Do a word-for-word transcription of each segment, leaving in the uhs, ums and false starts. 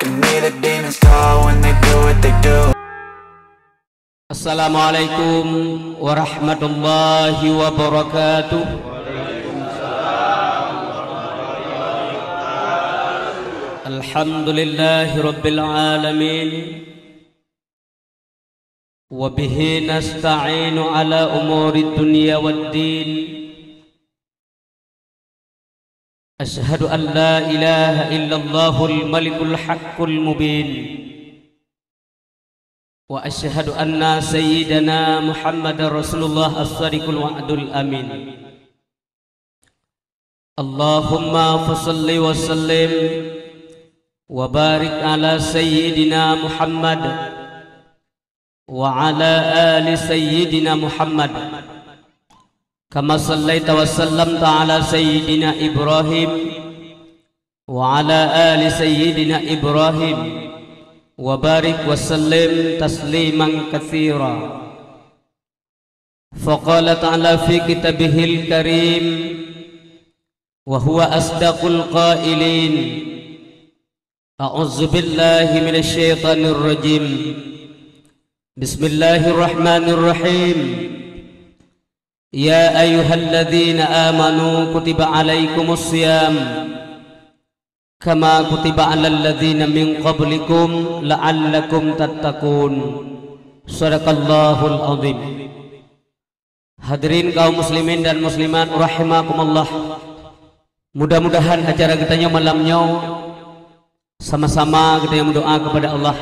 Can hear the demons call when they do what they do. Assalamualaikum warahmatullahi wabarakatuh. Alhamdulillahi rabbil alamin. Wa bihi nasta'inu ala umuri dunya wad din. Asyhadu an la ilaha illallahul malikul haqqul mubin. Wa asyhadu anna sayyidana Muhammadar Rasulullah as-sadiqul wa'dul amin. Allahumma fasalli wa sallim wa barik ala sayyidina Muhammad wa ala ali sayyidina Muhammad, kama sallaita wa sallamta ala sayyidina Ibrahim wa ala ali sayyidina Ibrahim, wa barik wa sallim tasliman katsira. Faqala ta'ala fi kitabihil karim, wa huwa asdaqul qailin. A'udzubillahi minasyaitonirrajim. Bismillahirrahmanirrahim. Ya ayyuhalladzina amanu kutiba alaikumus siyam kama kutiba alal ladzina min qablikum la'allakum tattaqun. Shadaqallahul azim. Hadirin kaum muslimin dan muslimat rahimakumullah. Mudah-mudahan acara geutanyoe malam nyoe sama-sama geutanyoe meudoa kepada Allah,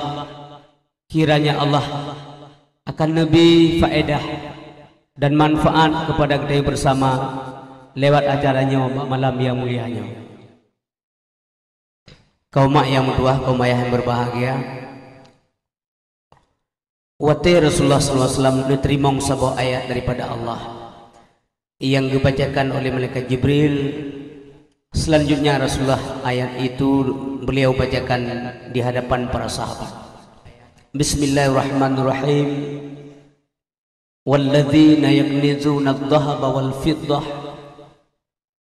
kiranya Allah akan neubri faedah dan manfaat kepada geutanyoe bersama lewat acara nyoe bak malam nyang mulia nyoe. Kaum mak nyang meutuwah, kaum ayah nyang berbahagia, watée Rasulullah sallallahu alaihi wasallam neuteurimong saboh ayat daripada Allah nyang geubacakan oleh malaikat Jibril, selanjutnya Rasulullah ayat itu beliau bacakan di hadapan para sahabat. Bismillahirrahmanirrahim. Walladzina yaknizuna adh-dhahaba wal fiddah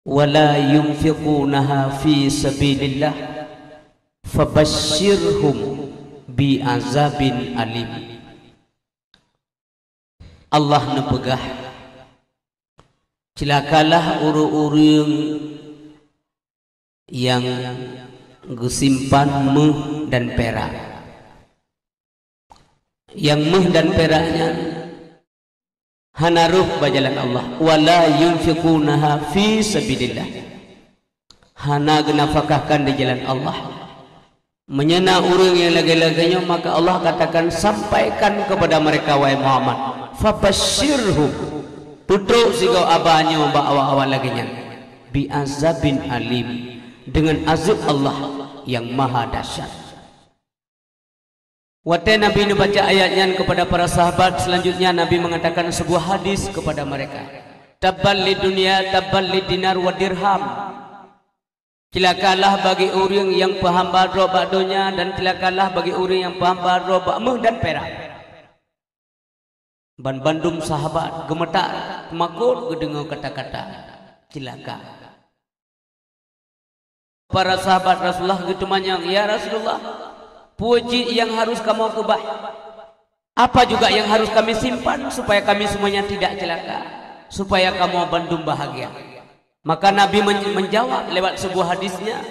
wa la yunfiqunaha fi sabilillah, fabasyirhum bi azabin alim. Allah neupeugah, "Ceulakalah ureuëng-ureuëng nyang geusimpan méuh dan pirak." Nyang méuh dan pirak nyan hana rhot bak jalan Allah, "Wa la yunfiqunaha fi sabilillah." Hana geunafakahkan di jalan Allah. Meunyoe na ureuëng nyang lagée-lagée nyoe, maka Allah katakan, "Sampaikan kepada mereka, wahai Muhammad, fabasyirhum, peutrok sigoe haba nyoe bak awak-awak lagée nyan, bi azabin alim, dengan azab Allah yang maha dahsyat." Watée Nabi neubaca ayat nyan kepada para sahabat, selanjutnya Nabi mengatakan sebuah hadis kepada mereka, "Tabban lid dunya, tabban lid dinar wa dirham." Ceulakalah bagi ureuëng nyang peuhamba droe bak donya, dan ceulakalah bagi ureuëng nyang peuhamba droe bak méuh dan pirak. Ban bandum sahabat geumeutak teumakot geudeungoe kata-kata ceulaka. Para sahabat Rasulullah geuteumanyong, "Ya Rasulullah, peue cit nyang harus kamoe keubah? Apa juga nyang harus kami simpan supaya kami semuanya tidak celaka, supaya kamoe bandum bahagia?" Maka Nabi men-, menjawab lewat sebuah hadisnya,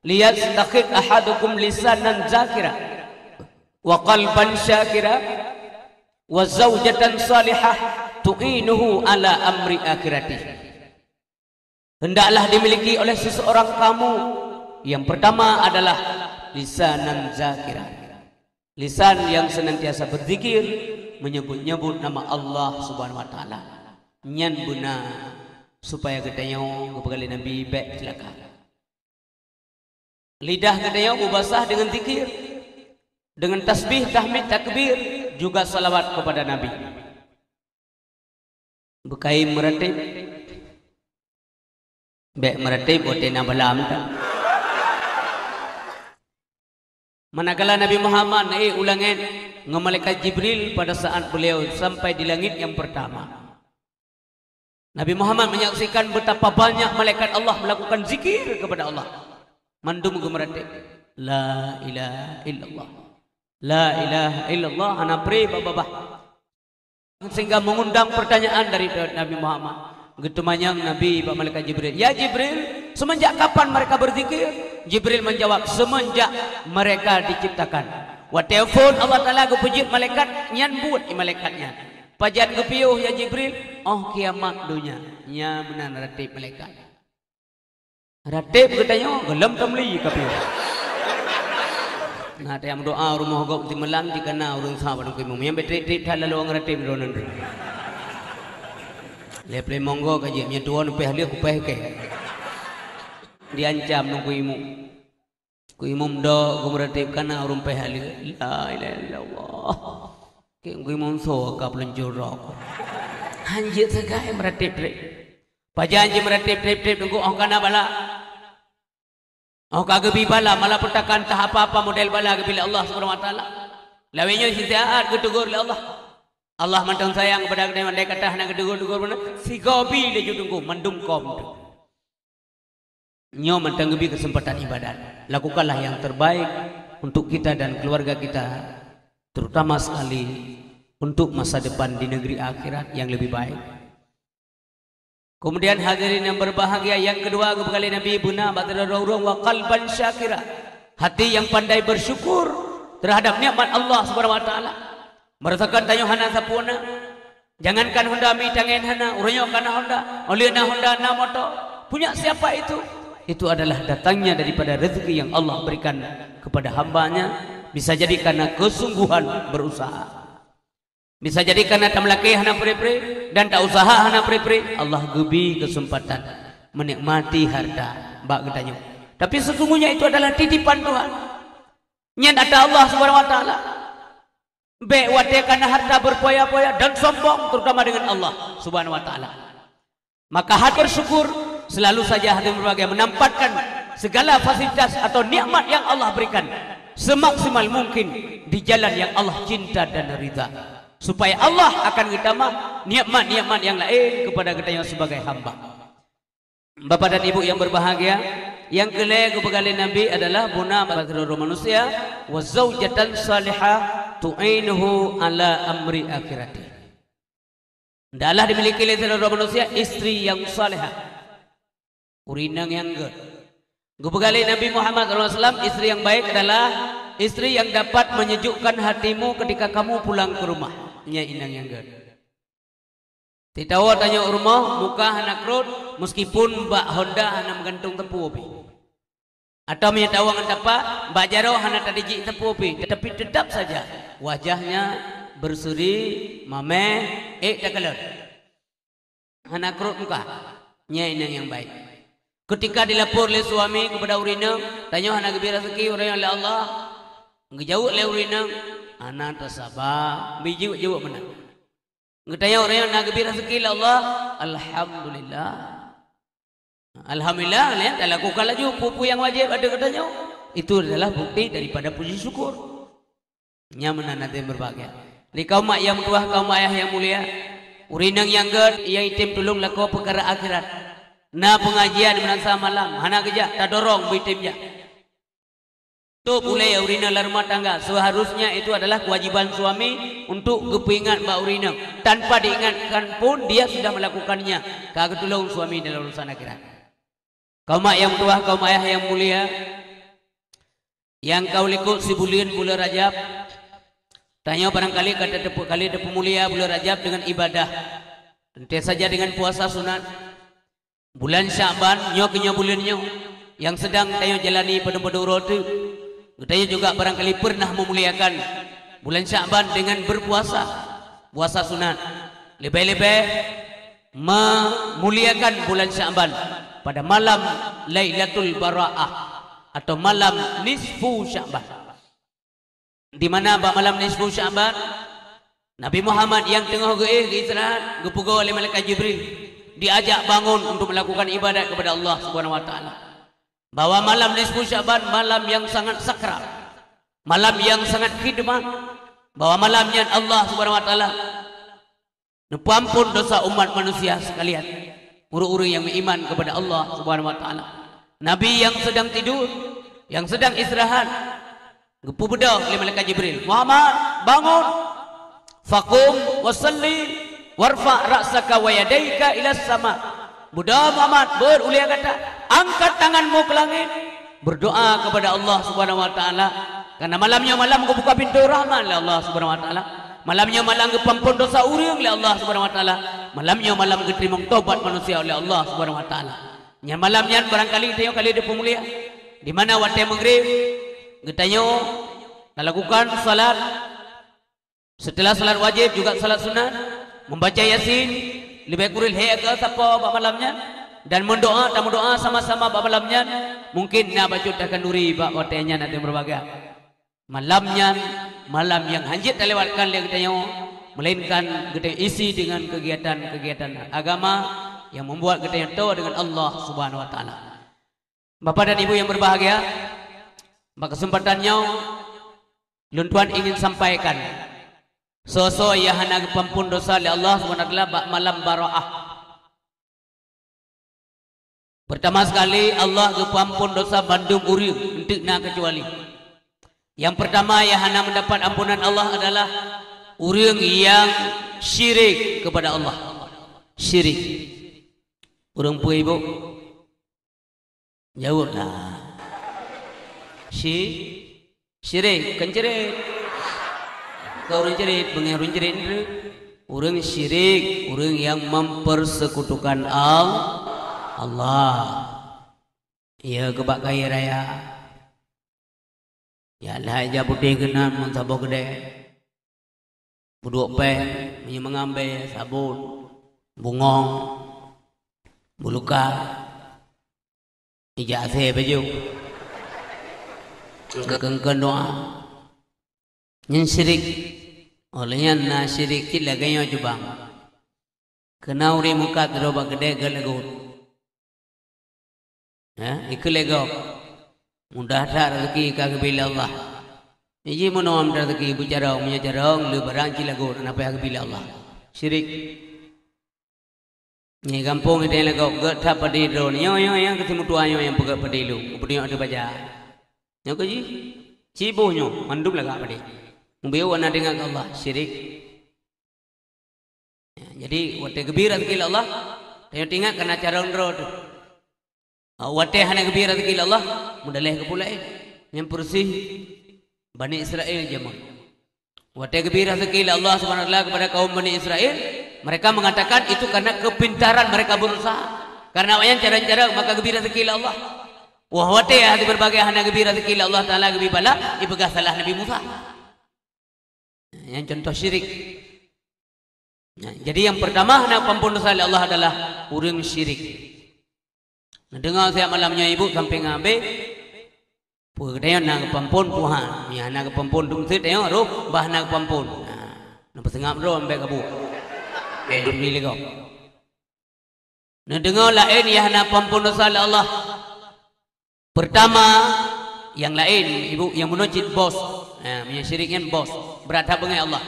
"Liyattakhiz ahadukum lisanan zakira, wa qalban syakira, wa zaujatan salihah tu'inuhu ala amri akhirati." Hendaklah dimiliki oleh seseorang kamu, yang pertama adalah lisanan zakira, lisan yang senantiasa berzikir, menyebut-nyebut nama Allah Subhanahu wa Taala. Nyan beuna supaya geutanyoe, geupeugah lé Nabi, bék ceulaka. Lidah geutanyoe beubasah deungon zikir, deungon tasbih, tahmid, takbir, juga salawat kepada Nabi. Beukai meuratéb. Bék meuratéb watée na bala mantong. Manakala Nabi Muhammad na ék u langét ngon malaikat Jibril pada saat beliau sampai di langit yang pertama. Nabi Muhammad menyaksikan betapa banyak malaikat Allah melakukan zikir kepada Allah. Mandum geumeuratéb. La ilaha illallah. La ilaha illallah hana pri bak babah. Sehingga mengundang pertanyaan dari Nabi Muhammad. Geuteumanyong Nabi bak malaikat Jibril, "Ya Jibril, semenjak kapan mereka berzikir?" Jibril menjawab, "Semenjak mereka diciptakan." Watée phon Allah Taala geupeujeuet malaikat nyan, buet i malaikat nyan, "Pajan geupiôh ya Jibril?" "Oh kiamat donya." Nyan meunan ratéb malaikat. Ratéb geutanyoe gohlom tamli ka piôh. Na tayang meudoa rumoh gob timelang jikana ureuëng sa bak Teungku Imum. Nyang beutreuk-treuk that lalu ngon ratéb droeneuh. Lé plé monggo ka jeuet, nyan tuwoe neupéh lé kupéh kée. Diancam Teungku Imum. Teungku Imum dok geumeuratéb kana ureuëng péh lé. La ilaha illallah. Keu Teungku Imum soe ka peuluncur rok. Hanjeuet sagai meuratéb-réb. Pajan jih meuratéb-réb-réb Teungku, oh kana bala. Oh ka geubi bala, malah peutakan tah apa-apa model bala geubi lé Allah Subhanahu wa Taala. Lawét nyoe sisaat geuteugor lé Allah. Allah mantong sayang kepada geutanyoe, andai kata hana geuteugor-teugor beuna, sigoe bi laju Teungku mandum kôm tu. Nyoe mantong geubi keuseumpatan ibadat. Lakukanlah yang terbaik untuk kita dan keluarga kita, terutama sekali untuk masa depan di negeri akhirat yang lebih baik. Kemudian hadirin yang berbahagia, yang kedua geupeugah lé Nabi beuna bak droe-droe ureuëng, "Wa qalban syakira." Hati yang pandai bersyukur terhadap nikmat Allah Subhanahu wa Taala. Merasakan tanyoe hana sapeue na. Jangankan honda, mi tangen hana, uroe nyoe kana honda, oh lheueh na honda, na moto. Punya siapa itu? Itu adalah datangnya daripada rezeki yang Allah berikan kepada hamba-Nya, bisa jadi karena kesungguhan berusaha. Bisa jadi karena tameulakée hana pre-pre dan tausaha hana pre-pre, Allah geubi keuseumpatan menikmati harta bak geutanyoe. Tapi sesungguhnya itu adalah titipan Tuhan. Nyan ata Allah Subhanahu wa Taala. Bék watée kana harta berfoya-foya dan sombong, terutama dengan Allah Subhanahu wa Taala. Maka hati bersyukur, selalu saja hati berbahagia, menempatkan segala fasilitas atau nikmat yang Allah berikan semaksimal mungkin di jalan yang Allah cinta dan ridha, supaya Allah akan geutamah nikmat-nikmat yang lain kepada geutanyoe sebagai hamba. Bapak dan Ibu yang berbahagia, nyang keu lhée geupeugah lé Nabi adalah beuna bak sidroe manusia, "Wa zaujatan salihah tu'inuhu ala amri akhirati." Hendaklah dimiliki lé sidroe manusia istri yang salihah, ureuëng inong nyang gét. Geupeugah lé Nabi Muhammad sallallahu alaihi wasallam, istri yang baik adalah istri yang dapat menyejukkan hatimu ketika kamu pulang ke rumah. Nyan inong nyang gét. Titawoe tanyoe u rumoh, muka hana krot, meskipun bak honda hana meugantung teupeu pih. Atawa meunyoe tawoe ngon tapak, bak jaroe hana tadijik teupeu pih, tetapi tetap saja wajahnya berseri, mamèh, ék takalon. Hana krot muka. Nyan inong nyang baik. Ketika dilapor lé suami kepada ureuëng inong, tanyoe hana geubri raseuki ureuëng inong lé Allah, geujaweueb lé ureuëng inong, "Hana tasaba, bijeuek-jeuek meunan." Geutanyoe ureuëng nyang na geubri raseuki lé Allah, alhamdulillah. Alhamdulillah, nyan talakukan laju peue-peue nyang wajéb ateueh geutanyoe. Itu adalah bukti daripada puji syukur. Nyan meunan hadirin berbahagia. Di kaum mak nyang meutuwah, kaum ayah nyang mulia, ureuëng inong nyang gét nyang item tulông lakoe peukara akhirat. Na pengajian meunan sa malam, hana geujak, tadorong beu item jak. Tôb ulée ureuëng inong lam rumah tangga, seharusnya itu adalah kewajiban suami untuk geupeuingat bak ureuëng inong. Tanpa diingatkan pun, dia sudah melakukannya. Ka geutulông suami dalam urusan akhirat. Kaum mak nyang meutuwah, kaum ayah nyang mulia, nyang ka u likot sibuleuen buleuen Rajab, tanyoe barangkali ka tateupeue, ka lheueh tapeumulia buleuen Rajab dengan ibadah. Teuntée saja dengan puasa sunat. Bulan Syakban, nyoe keuh nyoe buleuen nyoe, nyang seudang tanyoe jalani padum-padum uroe teuk. Geutanyoe juga barangkali pernah meumuliakan bulan Syakban dengan berpuasa, puasa sunat. Leubeh-leubeh meumuliakan bulan Syakban pada malam Lailatul Bara'ah atau malam nisfu Syakban. Di mana bak malam nisfu Syakban, Nabi Muhammad nyang teungoh geuéh geuistirahat, geupeugoe lé malaikat Jibril, diajak bangon untuk melakukan ibadat kepada Allah Subhanahu wa Taala. Bahwa malam nisfu Syakban malam yang sangat sakral, malam yang sangat khidmat, bahwa malam nyan Allah Subhanahu wa Taala neupeuampon dosa umat manusia sekalian, ureuëng-ureuëng nyang meuiman kepada Allah Subhanahu wa Taala. Nabi nyang sedang tidur, nyang sedang istirahat, geupeubeudôh lé malaikat Jibril, "Muhammad, bangun! Faqum wasalli warfa' ra'saka wa yadaika ilas sama." Beudôh Muhammad, beuet ulée gata, angkat tanganmu ke langit, berdoa kepada Allah Subhanahu wa Taala. Karena malam nyoe malam geubuka pintoe rahmat lé Allah Subhanahu wa Taala. Malam nyoe malam geupeuampon dosa ureuëng lé Allah Subhanahu wa Taala. Malam nyoe malam geuteurimong tobat manusia oleh Allah Subhanahu wa Taala. Nyan malam nyan barangkali tanyoe ka lheueh dipeumulia. Di mana watée maghrib geutanyoe talakukan salat, setelah salat wajib juga salat sunat, membaca Yasin, leubeh kureueng lhée keu sapo bak malam nyan, dan meudoá, tameudoá sama-sama bak malam nyan. Mungkin na bacut takanduri bak watée nyan, hadirin berbahagia. Malam nyan, malam nyang hanjeuet talewatkan lé geutanyoe, melainkan geutanyoe isi dengan kegiatan-kegiatan agama yang membuat geutanyoe toe dengan Allah Subhanahu wa Taala. Bapak dan Ibu yang berbahagia, bak kesempatan nyoe, lôn tuan ingin sampaikan soe-soe nyang hana geupeuampon dosa lé Allah Subhanahu wa Taala bak malam Baraah. Pertama sekali, Allah geupeuampon dosa bandum ureuëng, enteuk na keucuali. Yang pertama yang hana mendapat ampunan Allah adalah ureuëng yang syirik kepada Allah. Syirik. Ureuëng peue, Ibu? Jaweueb lah. Syi-, syirik, bukan cerit. Bukan ureuëng cerit, bukan ureuëng cerit. Ureuëng syirik, ureuëng yang mempersekutukan Al-, Allah. Ya, keu bak kayée raya. Ya, lhai ija putéh keunan ngon saboh keudée. Peuduek péng, minyeuk meungabée, sabon, bungong, buluka, ija asée bajée. Keu-, keu-, keu doa. Nyan syirik. Óh lheueh nyan na syirik cit lagée nyoe cubang. Keu na ureuëng meukat droe bak keudée geulegot. Ya, ikeu lé gob. Mudah that rezeki ka geubri lé Allah. Iji meunoe raseuki beucarông, meunyoe carông, le barang cit lagot, na payah geubri lé Allah. Syirik. Nyoe gampông itée lé gob, gét that padé droe. Nyoe, nyoe, nyang keu simeutuha nyoe nyang peugét padé lôn. Geupeudiyok ateueh baja. Nyoe keu jih, siboh nyoe, mandum lagak padé. Mubiôh na teuingat keu Allah, syirik. Ya, jadi, watée geubri raseuki lé Allah, tanyoe teuingat keu na carông droe teuh. Ah, watée hana geubri raseuki lé Allah, meudaleh keu peue laén. Nyang peureusih Bani Israel jameun. Watée geubri raseuki lé Allah Subhanahu wa Taala kepada kaum Bani Israel, mereka mengatakan itu karena kepintaran mereka berusaha. Karena awaknyan carông-carông maka geubri raseuki lé Allah. Wah, watée hati berbagai hana geubri raseuki lé Allah Taala geubri bala, ipeugah salah Nabi Musa. Nyan contoh syirik. Nah, jadi nyang pertama hana geupampon desya lé Allah adalah ureuëng syirik. Neudeungoe siat malam nyoe ibu sampoe ngon abée, peue geutanyoe na geupampon, peue han. Nyang hana geupampon dum sit tanyoe roh bah hana geupampon. Nah, neupeuseungab droe ambek gabuek. Bèk dum lé gob. Neudeungoe laén nyang hana pampon desya lé Allah. Pertama, nyang laén, ibu, nyang bunoe cit bos. Ha, meunyoe syirik nyan bos. Brat that beungéh Allah.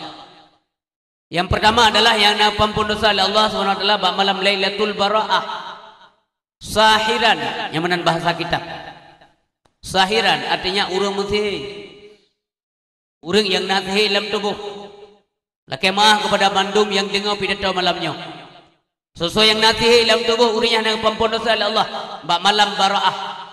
Nyang pertama adalah nyang na pampon desya lé Allah Subhanahu wa Taala bak malam Lailatul Bara'ah. Sahiran, nyang meunan bahasa kitab. Sahiran artinya ureuëng meusihé. Ureuëng nyang na sihé lam tuboh. Lakée meuáh keupada mandum nyang deungoe pidato malam nyoe. Soe-soe nyang na sihé lam tuboh ureuëng nyan hana geupampon desya lé Allah bak malam Bara'ah.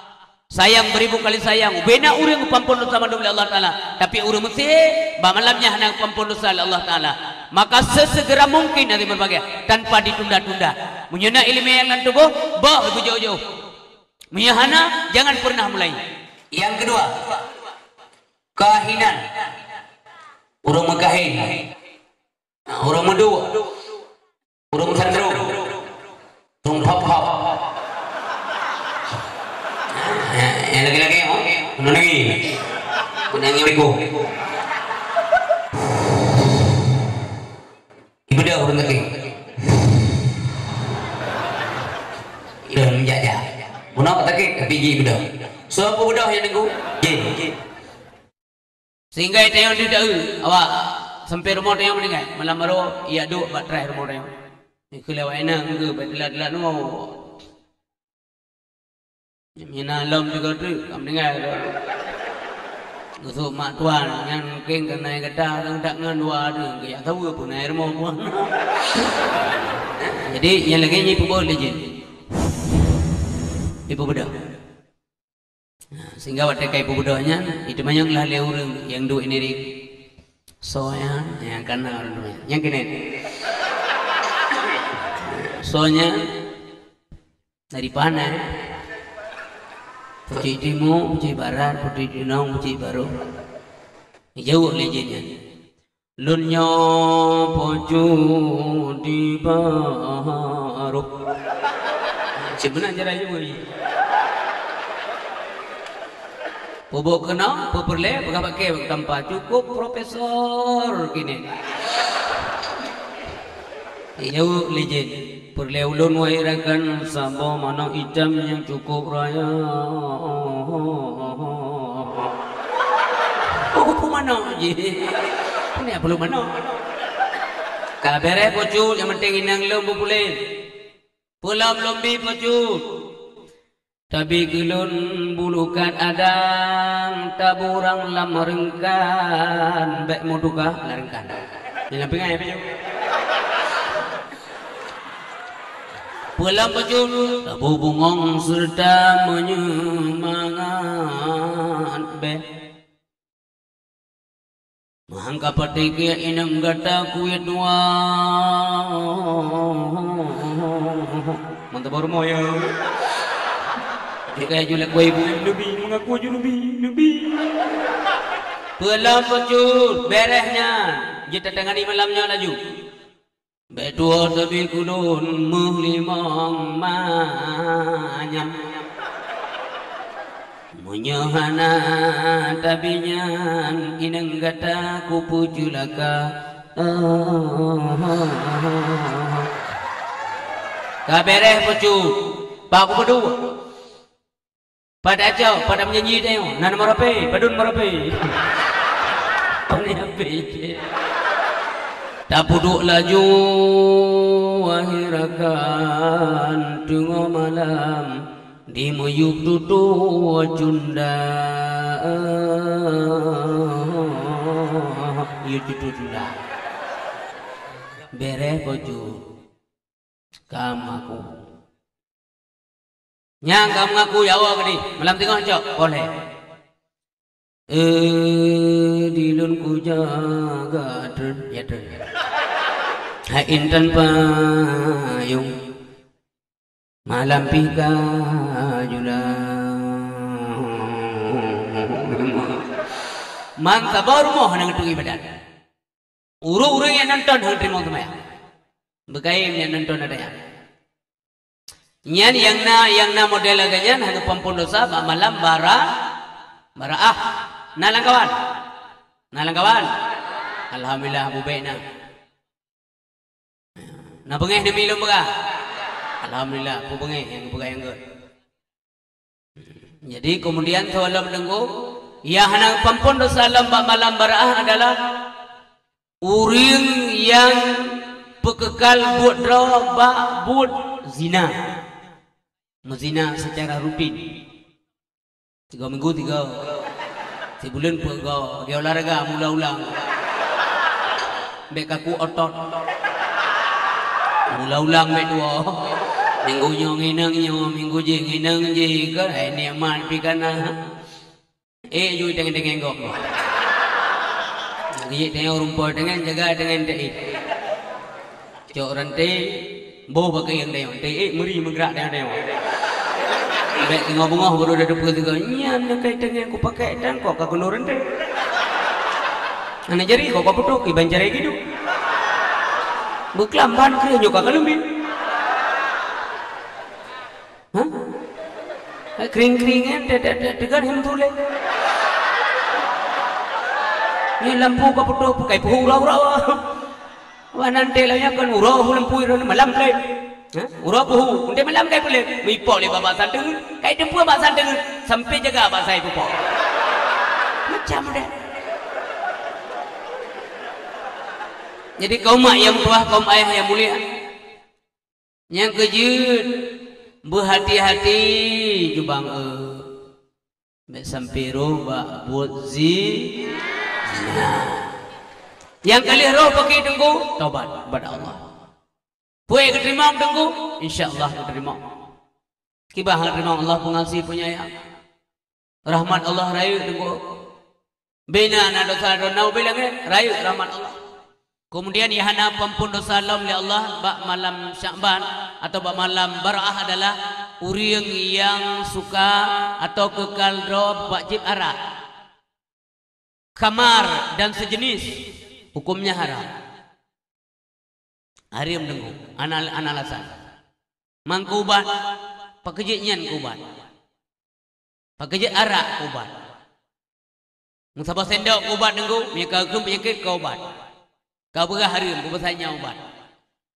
Sayang beuribu kali sayang, ubena ureuëng geupampon desya mandum lé Allah Taala, tapi ureuëng meusihé bak malam nyan hana geupampon desya lé Allah Taala. Maka sesegera mungkin hati berbagai tanpa ditunda-tunda. Meunyoe na iéleumé nyang lam tuboh, boh ibu jôh-jôh. Meunyoe hana, jangan pernah mulai. Nyang keudua, kahinan. Ureuëng meukahin. Ureuëng meuduek. Ureuëng sandrong. Ureuëng hop-hop. Nyang lagée-lagée, oh. Bunoe lagée. Bunoe lagée. Ibeudôh ureuëng sakét. Ibeudôh meujak-jak. Bunoe ka sakét, tapi jih ibeudôh. Soe peubeudôh nyang nunggu? Jih. Sehingga tanyoe deuh dahulu, awak sampoe rumoh tanyoe meuninggai. Malam baroe, ia duek bak terai rumoh tanyoe. Ikeu lewat inong ke, bak telat-telat nunggu. Nyang na lom sigoe treuk, ka meuninggai lom. Geusok mak tuan, nyan mungken keunan gata, ngon dua treuk, geujak saweue peunan rumoh buah. Jadi, nyang lagèe nyan ipeubuet lé jén. Ipeubeudôh. Sehingga watèe ka ipeubeudôh nyan, iteumanyong lah lé ureueng nyang duek nirek. Soe nyan, nyang kana ureueng teumanyong. Nyang keunan. Soe nyan, dari pane? Pucôk timu, pucôk barat, pucôk gunong, pucôk barô. Jaweueb lé jén nyan. Lôn nyoe Po Cut di barôh. Cit meunan cara jaweueb. Peubuet keunoe, peue peureulèe, peugah bak kèe bak tampa, cukup profesor keunan. Jaweueb lé jén. Peureulèe ulôn wahai rakan saboh manok itam nyang cukup raya. Oh, peue manok jih? Peue nyang peureulee manok? Ka bèrèh Po Cut, nyang peunteng inong lôn beupuléh. Peulom lôn bi Po Cut. Tabi keu lôn bulukat adang, taburang lam reungkan, bèk meutuka lam reungkan. Nyan lam pingai, Pak Ju. Peulom Po Cut, tabu bungong seureuta meunyemangat bèe. Meuhang ka patéh keu inong gata kuwét dua. Mantap baru moyo. Jika ju lakoe ibu, "Nabi, mengaku ju Nabi, Nabi." Peulom Po Cut, bèrèh nyan. Jeuet tatangani malam nyoe laju. Bèk tuwoe tabi keu lôn meuh limong manyam. Meunyoe hana tabi nyan, inong gata kupeuceulaka. Ka bèrèh Po Cut, bak kupeuduek. Pada cok, pada meunyanyi tanyoe, na meurape, padum meurape. Pane ape cit? Tapeuduek laju, wahai rakan, teungoh malam, di miyueb tutoe cunda. Yue tutoe cunda. Bèrèh Po Cut. Ka mengaku. Nyang ka mengaku ya Allah geude, malam teungoh cok, boleh. Eh, di lôn kujaga treun, ya treun. Hai intan payong, malam pih ka jula. Man saboh rumoh hana geuturi badan. Ureueng-ureueng nyang nonton hana teurimong seumayang. Beugaém nyang nonton ada nyan. Nyan nyang na, nyang na model lagèe nyan hana peuampôn desya bak malam bara-, baraah. Na lam kawan? Na lam kawan? Alhamdulillah, bubek na. Na beungéh neumi lôn peugah? Alhamdulillah, peue beungéh nyang geupeugah nyang gèt. Jadi, kemudian saboh lom teungku, nyang hana peuampôn desya lom bak malam baraah adalah ureueng nyang peukeukal buet droe bak buet zina. Meuzina secara rutin. Tiga minggu tiga. Sibuleuen peuet goe, lagèe olahraga, meuulang-ulang. Bèk kaku otot. Meuulang-ulang bèk tuwoe. Minggu nyoe ngon inong nyoe, minggu jéh ngon inong jéh, kan hai nikmat pih ka na. Eh, ju tengeng-tengeng gob. Geujak tanyoe rumpok tengeng, jaga tengeng teuh. Cok ranté, boh bak kayèe tanyoe. Ranté, eh, meuri meugrak tanyoe-tanyoe. Bèk teungoh beungoh baru tateupeue sigoe. Nyan nyang kai tengeng kupakèk dan kok ka keunoe ranté. Hana jari kok ka putôh, kiban carèe geuduek. Beuklam ban keuh nyoe ka kaleumbet. Hah? Hai kring-kring nyan, teuh, teuh, teuh, teugan hem tuleng. Nyan lampu ka putôh, pakai peuhu ura-ura. Wah, nan teuh lagèe nyan kan uroe lampu uroe malam pleng. Hah? Uroe peuhu, untée malam kai puléh. Meuipok lé bak bak santeung, kai teumpeue bak santeung, sampai jaga bak sai pupok. Macam deh. Jadi kaum mak nyang tuah, kaum ayah nyang mulia, nyang keujeuet, Beuhati-hati jubang, eh. Bèk sampai roh bak buet zi-, zina. Nyang ka lheueh roh pakri Teungku, tobat bak Allah. Peue geuteurimong Teungku? Insya Allah geuteurimong. Kiban geuteurimong Allah, Pengasih Penyayang. Rahmat Allah rayeuk Teungku. Bina na dosa droeneuh bak langèt, rayeuk rahmat Allah. Kemudian nyang hana peuampôn dosa lom lé Allah bak malam Syakban atau bak malam Baraah adalah ureueng nyang suka atau keukal droe bak jieb arak, khamar dan sejenis, hukumnya haram. Hareuem Teungku, ana, ana alasan. Mangko ubat, pakri jeuet nyan keu ubat. Pakri jeuet arak keu ubat. Meusaboh sendok keu ubat Teungku, meunyoe ka keuh peunyakét keu ubat. Ka peugah hareuem, peue pasai nyan ubat.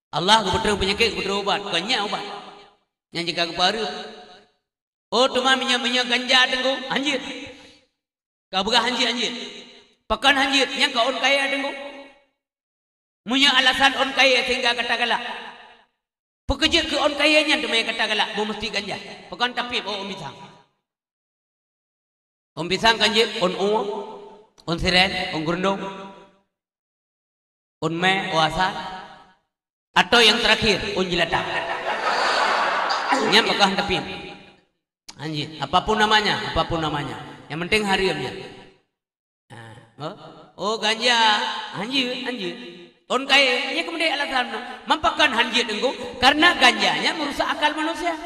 Allah geupeutrön peunyakét, geupeutrön ubat, kon nyan ubat. Nyan jih ka geupeuhareuem. Oh, teuma meunyoe, meunyoe ganja Teungku, hanjeuet. Ka peugah hanjeuet, hanjeuet. Pakon hanjeuet, nyan ka ôn kayèe Teungku. Meunyoe alasan ôn kayèe sehingga gata galak, pakri jeuet keu ôn kayèe nyan teuma gata galak, beu meusti ganja. Pakon tapiep, oh, ôn pisang. Ôn pisang kan jeuet, ôn ueh, ôn sirèn, ôn geurundong, ôn mè, ôn asal, atau nyang terakhir, ôn jeulata. Nyan pakon tapiep. Hanjeuet, apapun namanya, apapun namanya. Yang penting hareuem nyan. Ha, oh, oh, ganja, hanjeuet, hanjeuet. Ôn kayèe, nyan keumudian alasan, meupakan hanjeuet Teungku, karena ganja nyan merusak akal manusia.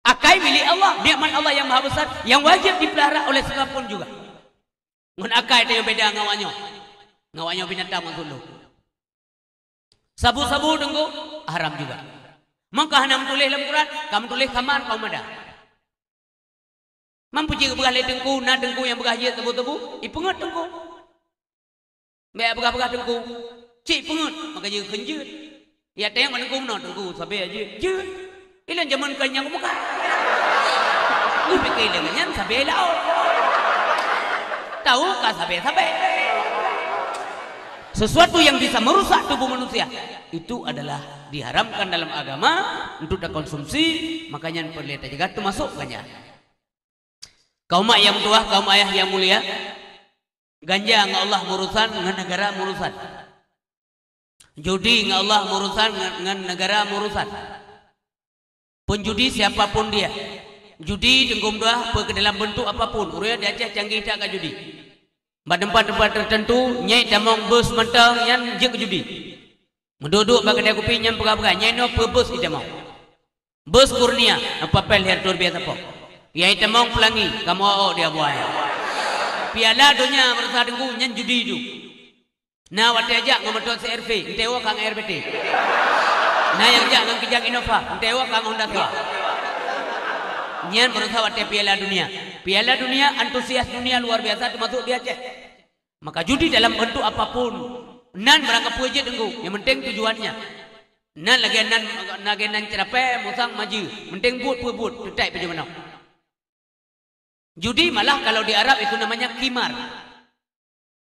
Akai milék Allah, nikmat Allah yang maha besar, yang wajib dipelihara oleh siapapun juga. Ngon akai tanyoe beda ngon awak nyoe. Ngon awak nyoe binatang maksud lôn. Sabu-sabu Teungku, haram juga. Maka hana meutuléh lam Quran, ka meutuléh khamar, ka mada. Mampu cit geupeugah lé Teungku, na Teungku nyang peugah jeuet sabu-sabu, ipeungeut Teungku. Bèk peugah-peugah Teungku. Cit peungeut, maka jeuet kheun jeuet. Ya teueng bak Teungku meunoe, Teungku, sabé jeuet. Jeuet. Ilôn jameun keu nyang muka. Geupike lé nyan sabé laôt. Tahu ka sabé-sabé. Sesuatu yang bisa merusak tubuh manusia, itu adalah diharamkan dalam agama untuk dikonsumsi, makanya perlu dijaga, termasuk ganja. Kaum mak nyang meutuwah, kaum ayah nyang mulia, ganja ngon Allah meurusan, ngon negara meurusan. Judi ngon Allah meurusan, ngon, ngon negara meurusan. Penjudi siapapun dia. Judi Teungku meutuwah, peu-, dalam bentuk apapun. Ureueng di Aceh canggih that ka judi. Bak teumpat-teumpat tertentu, nyai tamong bus mantong nyan jeuet keu judi. Meuduek-duek bak keudè kupi nyan peugah-peugah, nyai nyoe peue bus itamong. Bus Kurnia, na papel lhèe reutôh ribèe sapo. Nyai tamong Peulangi, kamoe awak di Abuai. Piala Donya beurasa Teungku nyan judi tu. Na watèe jak ngon moto C R V, enteuk woe ka ngon R B T. Na nyang jak ngon Kijang Innova, enteuk woe ka ngon Honda Sua. Nyan beurasa watèe Piala Dunia. Piala Dunia, antusias dunia luar biasa, termasuk di Aceh. Maka judi dalam bentuk apapun, nan barang kapeue jeuet Teungku, yang penting tujuannya. Nan lagèe nan, lagèe nan ceurapèe, musang, majeue, penting buet peue buet, teutab peue jeuet meunoe. Judi malah kalau di Arab itu namanya qimar.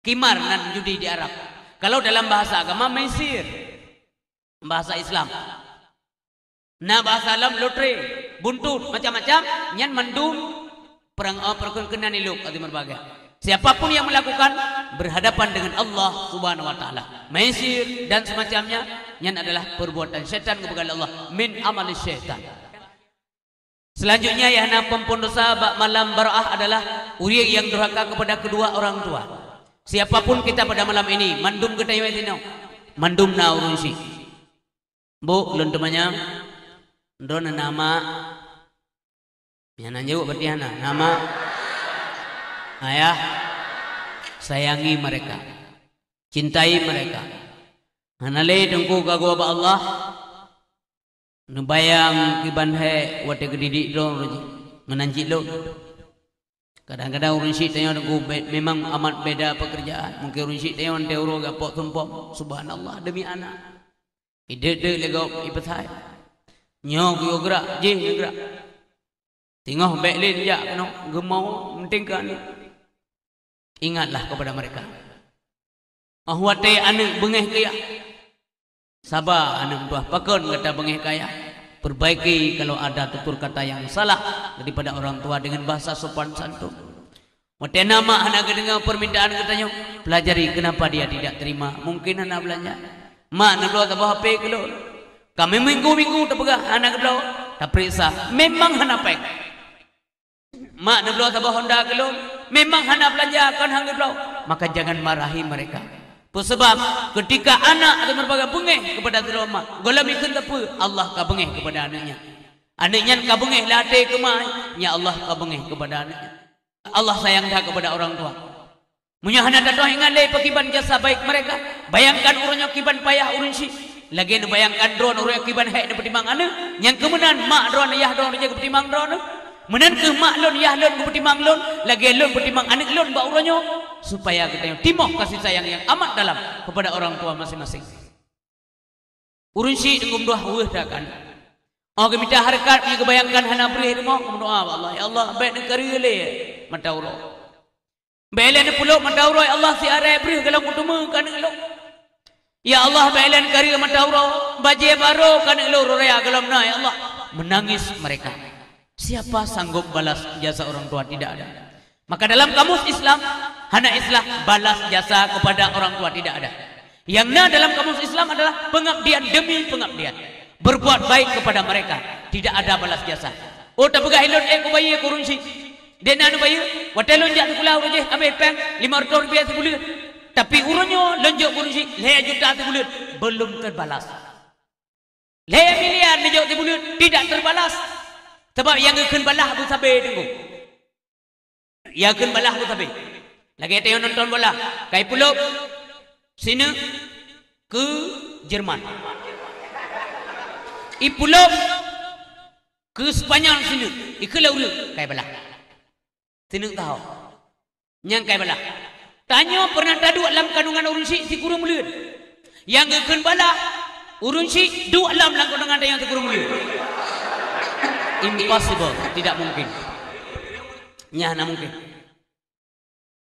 Qimar nan judi di Arab. Kalau dalam bahasa agama maisir. Bahasa Islam. Na bahasa lom lotre, buntut, macam-macam, nyan mandum perang, eh, perkenan ilok atau berbagai. Siapapun yang melakukan berhadapan dengan Allah Subhanahu wa Taala. Maisir dan semacamnya, nyan adalah perbuatan syaitan kepada Allah, min amali syaitan. Selanjutnya, nyang na peuampôn dosa bak malam Baraah adalah ureueng nyang durhaka kepada kedua orang tua. Siapapun kita pada malam ini, mandum geutanyoe sinoe, mandum na ureueng syiek. Bu, lôn teumanyong, droeneuh na mak? Nyang na jaweueb berarti hana. Na mak? Ayah, sayangi mereka. Cintai mereka. Hana lé Teungku ka geuwoe bak Allah. Neubayang kiban hék watèe geudidik droe ngon aneuk cit lôn. Kadang-kadang ureueng syiek tanyoe Teungku be-, memang amat beda pekerjaan. Mungkin ureueng syiek tanyoe watèe uroe gapok sumpom. Subhanallah, demi anak. Ideuek-deuek lé gob ipeusai. Nyoe geuyue geurak, jih geuyue geurak. Teungoh bèk lé jak keunoe, geumawö, meuntengkan. Ingatlah kepada mereka. Oh watèe aneuk beungèh keu yah. Saba aneuk meutuwah, pakon gata beungèh keu ayah? Perbaiki kalau ada tutur kata yang salah daripada orang tua dengan bahasa sopan santun. Watée na mak hana geudeungoe permintaan geutanyoe, pelajari kenapa dia tidak terima. Mungkin hana beulanja. Mak, neubloe saboh H P keu lôn. Ka minggu-minggu tapeugah hana geubloe, taperiksa, memang hana péng. Mak, neubloe saboh Honda keu lôn, memang hana beulanja, kon han geubloe. Maka jangan marahi mereka. Peue sabab? Ketika anak ateueh meureupaga beungéh kepada sidroe mak, gohlom ikheun sapeue, Allah ka beungéh kepada aneuëk nyan. Aneuëk nyan ka beungéh lam até keu mak, nyan Allah ka beungéh kepada aneuëk nyan. Allah sayang that kepada orang tua. Meunyoe hana tatoh ingat lé pakriban jasa baik mereka, bayangkan uroe nyoe kiban payah ureuëng syiek. Lagée neubayangkan droeneuh uroe nyoe kiban hék neupeutimang aneuëk, nyang keumeunan mak droeneuh, yah droeneuh jeuet geupeutimang droeneuh. Meunan kheueh mak lôn, yah lôn geupeutimang lôn, lagée lôn peutimang aneuëk lôn bak uroe nyoe, supaya geutanyoe timoh kasih sayang yang amat dalam kepada orang tua masing-masing. Ureuëng syiek teunggom dua weueh that kan. Oh, geumita hareukat, meunyoe geubayangkan hana breueh rumoh, meudoá bak Allah, "Ya Allah, bék neukaru lé mata uroe. Bék lé neupulop mata uroe, ya Allah, siat rhot breueh golom kuteumé keu aneuëk lôn. Ya Allah, bék lé neukaru mata uroe, bajée barô keu aneuëk lôn, raya golom na, ya Allah." Menangis mereka. Siapa sanggup balas jasa orang tua? Tidak ada. Maka dalam kamus Islam, hana istilah balas jasa kepada orang tua, tidak ada. Yang na dalam kamus Islam adalah pengabdian demi pengabdian. Berbuat baik kepada mereka, tidak ada balas jasa. Oh, tapeugah ilôn, "Eh, kubayeue keu ureuëng syiek." Dena neubayeue, watée lôn jak sikula uroe jih habéh péng lima ratus rupiah sibuleuen. Tapi uroe nyoe lôn jok keu ureuëng syiek lhée juta sibuleuen, belum terbalas. Lhée miliar neujok sibuleuen, tidak terbalas. Sabab nyang geukheun balah beusabe teungku. Nyang geukheun balah beusabe. Lagée tanyoe nonton bola, kai pulop sineuk keu Jerman. Ipulop keu Spanyol sineuk, ikheun lé ureuëng, kai balah. Sineuk taho. Nyang kai balah. Tanyoe peureunah taduek lam kandungan ureuëng syiek sikureueng buleuen. Nyang geukheun balah, ureuëng syiek duek lam, lam kandungan tanyoe sikureueng buleuen. Impossible, tidak mungkin. Nyan hana mungkin.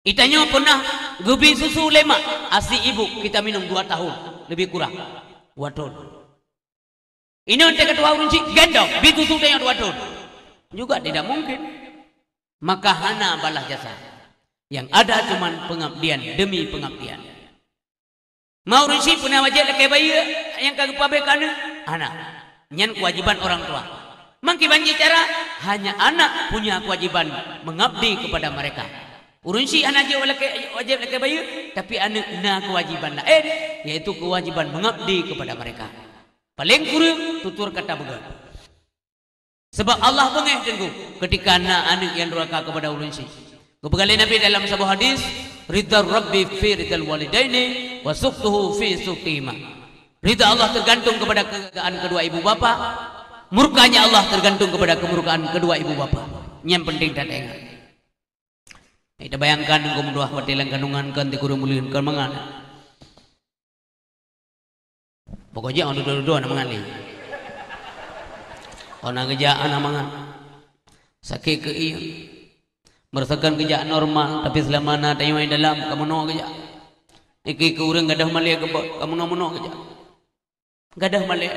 Itanyoe pernah geubi susu lé mak, asi ibu kita minum dua tahun, lebih kurang. Dua tahun. Inong teuka tuha ureuëng syiek gendong, bi susu tanyoe dua thon. Juga tidak mungkin. Maka hana balas jasa. Yang ada cuman pengabdian demi pengabdian. Ma ureuëng syiek pernah wajéb lakée bayeue nyang ka geupeuabéh keu aneuëk? Hana. Nyan kewajiban orang tua. Mangki banci cara, hanya anak punya kewajiban mengabdi kepada mereka. Ureuëng syiek hana jeuet lakée, wajéb lakée bayeue, tapi aneuëk na kewajiban laén, yaitu kewajiban mengabdi kepada mereka. Paleng kureueng tutur kata beugét. Sabab Allah beungéh teungku keutika na aneuëk nyang duraka keupada ureuëng syiek. Geupeugah lé Nabi dalam saboh hadis, "Ridha Rabbi fi ridhal walidaini wa sukhtuhu fi sukhtihima." Ridha Allah tergantung kepada keridhaan kedua ibu bapa, murkanya Allah tergantung kepada kemurkaan kedua ibu bapa. Nyan penting that ingat. Ita bayangkan teungku meutuah watée lam kandungan kon sikureueng buleuen kon mangat. Pokok jih orang duduk-duduk anak mangat lé. Orang geujak anak mangat. Sakét keu ié. Merasakan geujak normal, tapi selama na tanyoe dalam, ka meunoe geujak. Iki keu ureuëng gadôh malée keubeue, ka meunoe-meunoe geujak. Gadôh malée.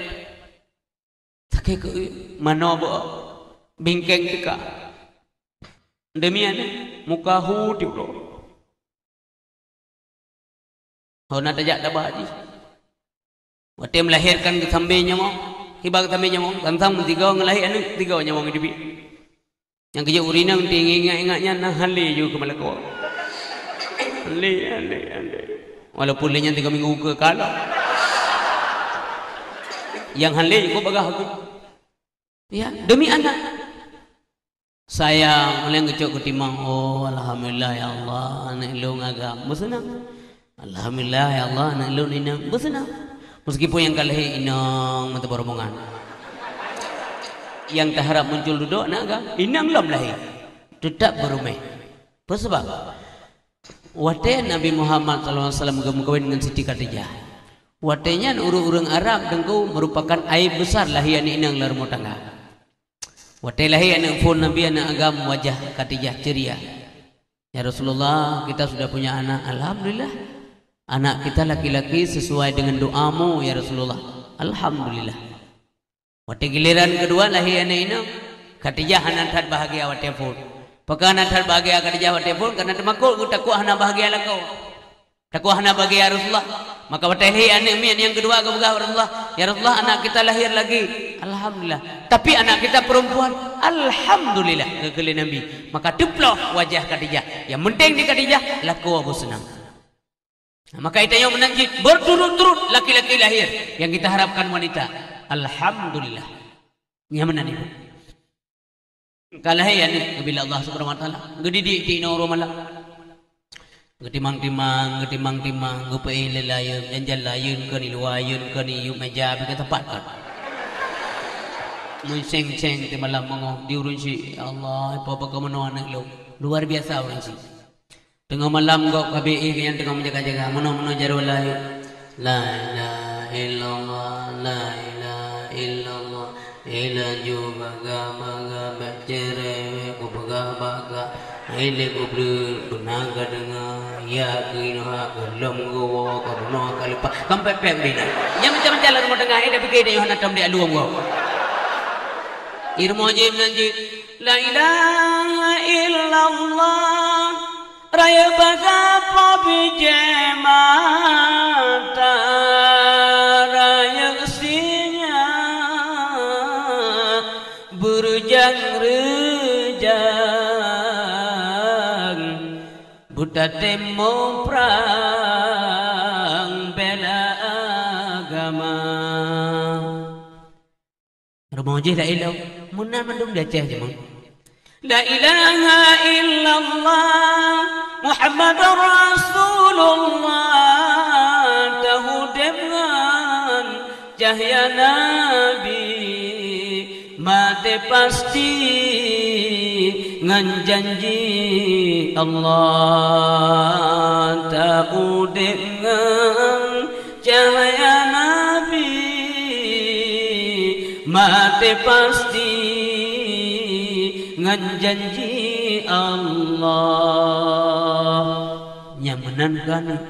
Sakét keu ié, manoe beu bingkeng teuka. Demian muka hu tiulo. Hana tajak tabah jih. Watée melahirkan geusambé nyawong, kiban geusambé nyawong, sang-sang meusigoe ngeulahé aneuëk, sigoe nyawong jeubiet. Nyang geujok ureuëng inong teuingat-ingat nyan na hale ju keu malaikat. Hale, hale, hale. Walaupun lé nyan tiga minggu ke kalau. Yang hale ju keu bagah aku. Ya, demi anak. Sayang, uleng geucok keutimang, "Oh, alhamdulillah ya Allah, aneuk lôn agam." Beuseunang. "Alhamdulillah ya Allah, aneuk lôn inong." Beuseunang. Meskipun nyang ka lahé inong meuteubeurombongan. Nyang taharap muncul dudoe aneuk agam, inong lom lahé. Teutap beuruméh. Peue sabab? Watée Nabi Muhammad sallallahu alaihi wasallam geumeukawen ngon Siti Khadijah, watée nyan ureuëng-ureuëng Arab teungku meurupakan aéb besar lahé aneuk inong lam rumoh tangga. Watée lahé aneuk phon Nabi, aneuk agam, wajah Khadijah ceria. "Ya Rasulullah, kita sudah punya anak." "Alhamdulillah. Anak kita laki-laki sesuai dengan doamu, ya Rasulullah." "Alhamdulillah." Watée gileran keudua lahé aneuëk inong, Khadijah hana that bahagia watée phon. Pakon hana that bahagia Khadijah watée phon? Karena teumakot geutakot hana bahagia lakoe. Takot hana bahagia Rasulullah. Maka watée lahé aneuëk miet nyang keudua geupeugah Rasulullah, "Ya Rasulullah, anak kita lahir lagi. Alhamdulillah. Tapi anak kita perempuan. Alhamdulillah," geukheun lé Nabi. Maka teuploh wajah Khadijah. Nyang penting di Khadijah, lakoe beuseunang. Nah, maka tanyoe meunan cit berturut-turut laki-laki lahir yang kita harapkan wanita. Alhamdulillah. Nyan meunan ibu. Ka lahé aneuëk geubri lé Allah Subhanahu wa Taala, geudidik di inong uroe malam. Geutimang-timang, geutimang-timang, geupeuéh lé layeuen, janjan layeuen keu ni luwa, layeuen keu ni yup meja, beu geutepat kan. Meuséng-séng di malam beungoh, di ureuëng syiek, "Ya Allah, peue bagaimana aneuëk lôn?" Luar biasa ureuëng syiek. Teungoh malam gob ka beuéh nyang teungoh meujaga-jaga, meunoe-meunoe jaroe layeuen. La ilaha illallah, la ilaha illallah. Ilaju baga-baga bèk cerewet, kupeugah baka. Hai lé kubleuet, beuna ka deungoe, ya keunoe gohlom geuwoe, ka bunoe ka leupah. Kan pèk-pèk bina. Nyang macam-macam lam rumoh teungoh, eh, dak pike deh hana tom di alueng gob. Irmo jih meunan jih. La ilaha illallah. Rayeuk baga po bijéh mata, rayeuk singa beureujan-reujan, beutatem muprang bela agama. Rumoh jih la ilom, meunan mandum di Aceh jih, Mang. La ilaha illallah Muhammadur Rasulullah, taudép ngon cahya Nabi, maté pasti ngon janji Allah, taudép ngon cahya Nabi, maté pasti ngon janji Allah. Nyang meunan keuneuk.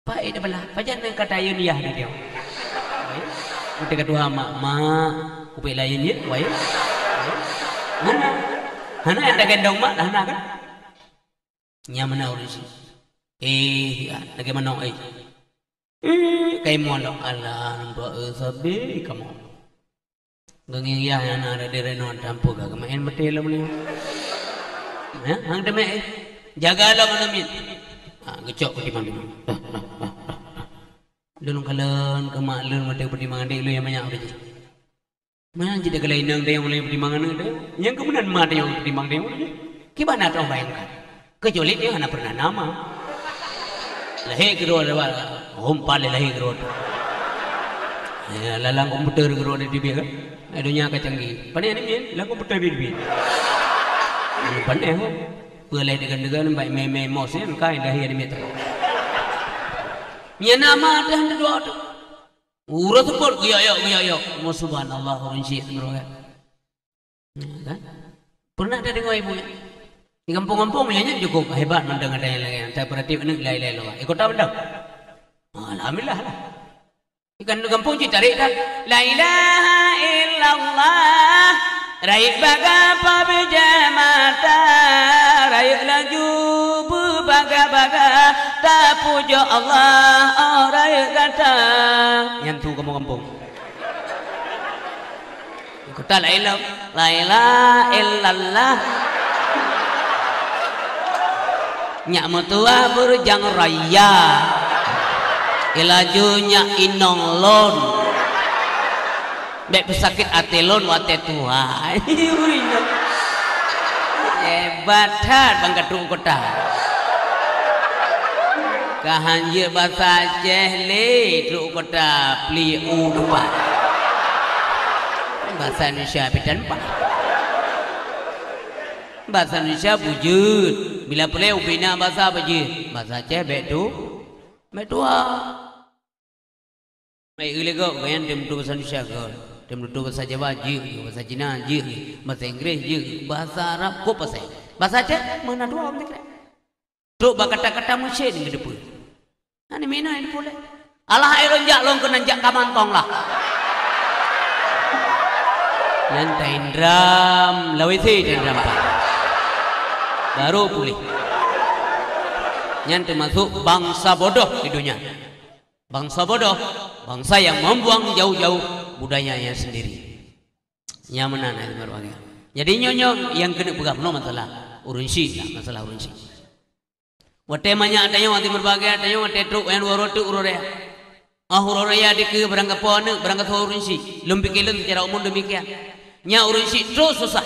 Paét beulah, pajan nyang ka tayeuen yah di dia. Meuteuk ka tuha mak, "Mak, kupék layeuen yeuh, wai." Hana. Hana nyang tagendong mak, hana kan? Nyang meunan ureuëng syiek. Eh, ya, lagèe manok, eh. Eh, kai molok, alah, nampak, eh, sabe kamoe. Geungieng yah nyang na rade renong tampôh ka keumaén maté lom nyoe. Ya, hang teumé, eh. Jaga lom aneuk miet. Ha, geucok peutimang-timang. Lôn kalon keu mak lôn watèe peutimang adék lôn nyang manyak ureuëng jih. Meunan cit takalon inong teuh nyang mulai peutimang aneuk teuh, nyang keu meunan ma teuh nyang peutimang teuh. Kiban na teuh bayangkan. Keucuali teuh hana pernah na ma. Lahé keudroe lewat, hom pat lé lahé keudroe. Ya, lam komputer keudroe di T V kan. Hai donya ka canggih. Pane ni min, lam komputer di T V. Pane ho. Peue lé degan-degan baik mé-mé mos nyan kai lahé di mita. Nyan na ma teuh hana dua teuh. Uroe seupôt, geuyok-yok, geuyok-yok. Mo subhanallah, ureuëng syiek meureuga. Ya, kan? Pernah tadeungoe ibu nyan? Di gampông-gampông nyan, nyan cukup hebat mandang ada nyang laén. Tapi berarti aneuk laén-laén lom. Di kota mandang. Alhamdulillah lah. Ikan di gampông cit tarék kan? La ilaha illallah. Rayeuk baga po bijéh mata, rayeuk laju beubaga-baga, tapujoe Allah, oh rayeuk gata. Nyan tu gampông-gampông. Kota laén lom. La ilaha illallah. Nyak meutuah beureujan raya. Ilaju nyak inong lôn. Bèk peusakét até lôn watèe tuha. Hebat that ban ka trok kota. Ka han jeuet basa Aceh lé trok kota pli u teumpat. Basa Indonesia pih tan pat. Basa Indonesia beujeuet. Bila peureulèe ubé na basa beujeuet. Basa Aceh bèk tu, bèk tuha. Baik, ulèe gob, gobnyan tem tutoe basa Indonesia gob. Tem tutoe basa Jawa jeuet, basa Cina jeuet, basa Inggris jeuet, basa Arab kok pasai. Basa Aceh meunan dua ureueng teukrek. Trok bak kata-kata Meusé nyan geuteupeue. Hana meunan geuteupeue lé. Alah, hai lôn jak lôn keunan jak ka mantong lah. Nyan taindram lawét, taindram pat. Baru puléh. Nyan teumasuk bansa bodoh di dunia. Bansa bodoh, bansa yang membuang jauh-jauh budayanya sendiri. Nyan meunan, hai teungku. Jadi nyoe-nyoe nyang keuneuk peugah bunoe masalah ureuëng syiek, masalah ureuëng syiek. Watée manyak tanyoe, watée meubahagia tanyoe, watée trok nyang dua uroe teuk uroe raya. Ah, uroe raya dikeue barangkapeue aneuëk, barangkasoe ureuëng syiek. Lôn pike lôn seucara umum demikian. Nyan ureuëng syiek trok susah.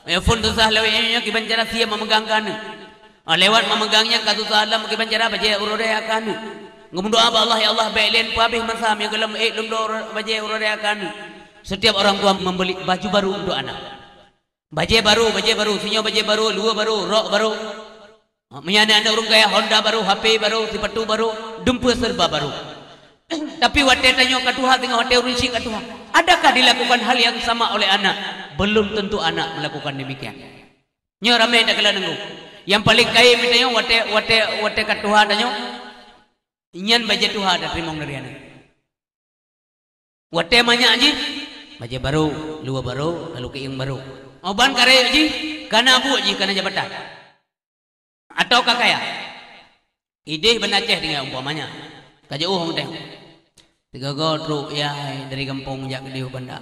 Ya phon susah lewat nyoe, nyoe kiban cara sie meumeugang keu aneuëk. Ah, lewat meumeugang nyan ka susah lom, kiban cara bajée uroe raya keu aneuëk. Ngon meudoa bak Allah, "Ya Allah, bék lé peuhabéh masa meunyoe gohlom ék lôn bloe bajée uroe raya keu aneuëk." Setiap orang tua membeli baju baru untuk anak. Bajée baru, bajée baru, sinyoe bajée baru, luwa baru, rok baru. Meunyoe aneuëk-aneuëk ureuëng kaya, Honda baru, H P baru, sipatu baru, dumpeue serba baru. Tapi watée tanyoe ka tuha, teungoh watée ureuëng syiek ka tuha, adakah dilakukan hal yang sama oleh anak? Belum tentu anak melakukan demikian. Nyoe ramé takalon nunggu. Nyang paleng kayém tanyoe watée, watée, watée ka tuha tanyoe, nyan bajée tuha tateurimong dari aneuëk. Watée manyak jih, bajée baru, luwa baru, lalu keuieng baru. Óh ban kareb jih, kana buet jih, kana jabatan. Atau ka kaya. Idéh Banda Aceh tinggai umpamanya. Ka jiôh ureuëng teuh. Tiga go trok yah hai dari gampông jak keudeh u Banda.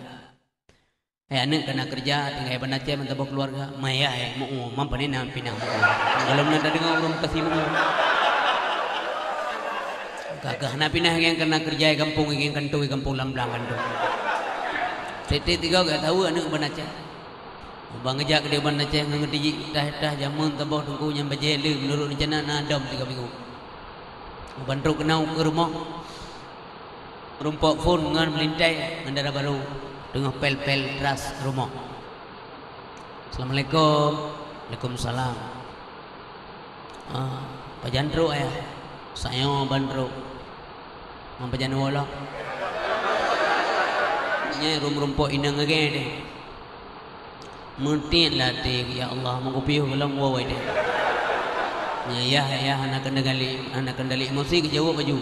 Hai aneuëk kana keureuja, tinggai Banda Aceh meusaboh keuluwarga. Maya hai, meu-ueh, man pane na pinah meu-ueh. Gohlom na tadeungoe ureuëng kasi meu-ueh. Ka keuh na pinah nyang kana keureuja di gampông, nyang kantô di gampông lam blang kantô. Tieb-tieb tiga go tahu aneuëk Banda Aceh. Ban geujak keudeh Banda Aceh ngon geutijik tah-tah jameun saboh teungku nyang bajée le meunurot reuncana na dom tiga minggu. Ban trok keunoe keu rumoh. Rumpok phon ngon meulintai ngon dara barô teungoh pel-pel tras rumoh. "Assalamualaikum." "Waalaikumsalam." "Ah, pajan trok, Ayah?" "Sayoe ban trok." "Ngon pajan woe lom?" Nyan rumpok inong lagée nyan. Meutiet lam até, "Ya Allah, meugeupiôh gohlom woe deh." "Ya, Yah, Yah, hana kendali, hana kendali emosi," geujaweueb laju.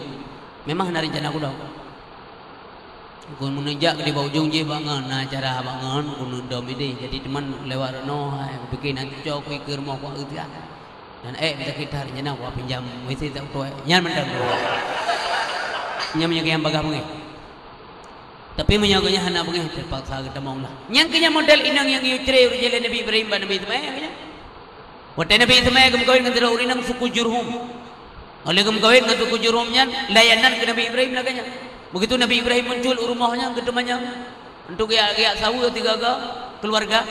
"Memang hana reuncana kudong. Keuneuk jak di bak ujong jih bak ngon, na acara bak ngon, keuneuk dom idéh. Jadi teuma lewat runoe, hai, kupike na cuco ku ikeue rumoh ku eu siat. Dan ék mita kitar, nyan na wapinjam W C sak utoe." Nyan mantong. Nyan meunyoe nyang bagah beungéh. Tapi meunyoe geuhnyan hana beungéh, teupaksa geutamong lah. Nyan keuh nyan model inong nyang geuyue cre ureuëng jih lé Nabi Ibrahim bak Nabi Ismail keuh nyan. Watée Nabi Ismail geumeukawen ngon sidroe ureuëng inong suku Jurhum. Óh lheueh geumeukawen ngon suku Jurhum nyan, layanan keu Nabi Ibrahim lagée nyan. Begitu Nabi Ibrahim muncul u rumoh nyan, geuteumanyong untuk geujak, geujak saweue tiga go keuluwarga,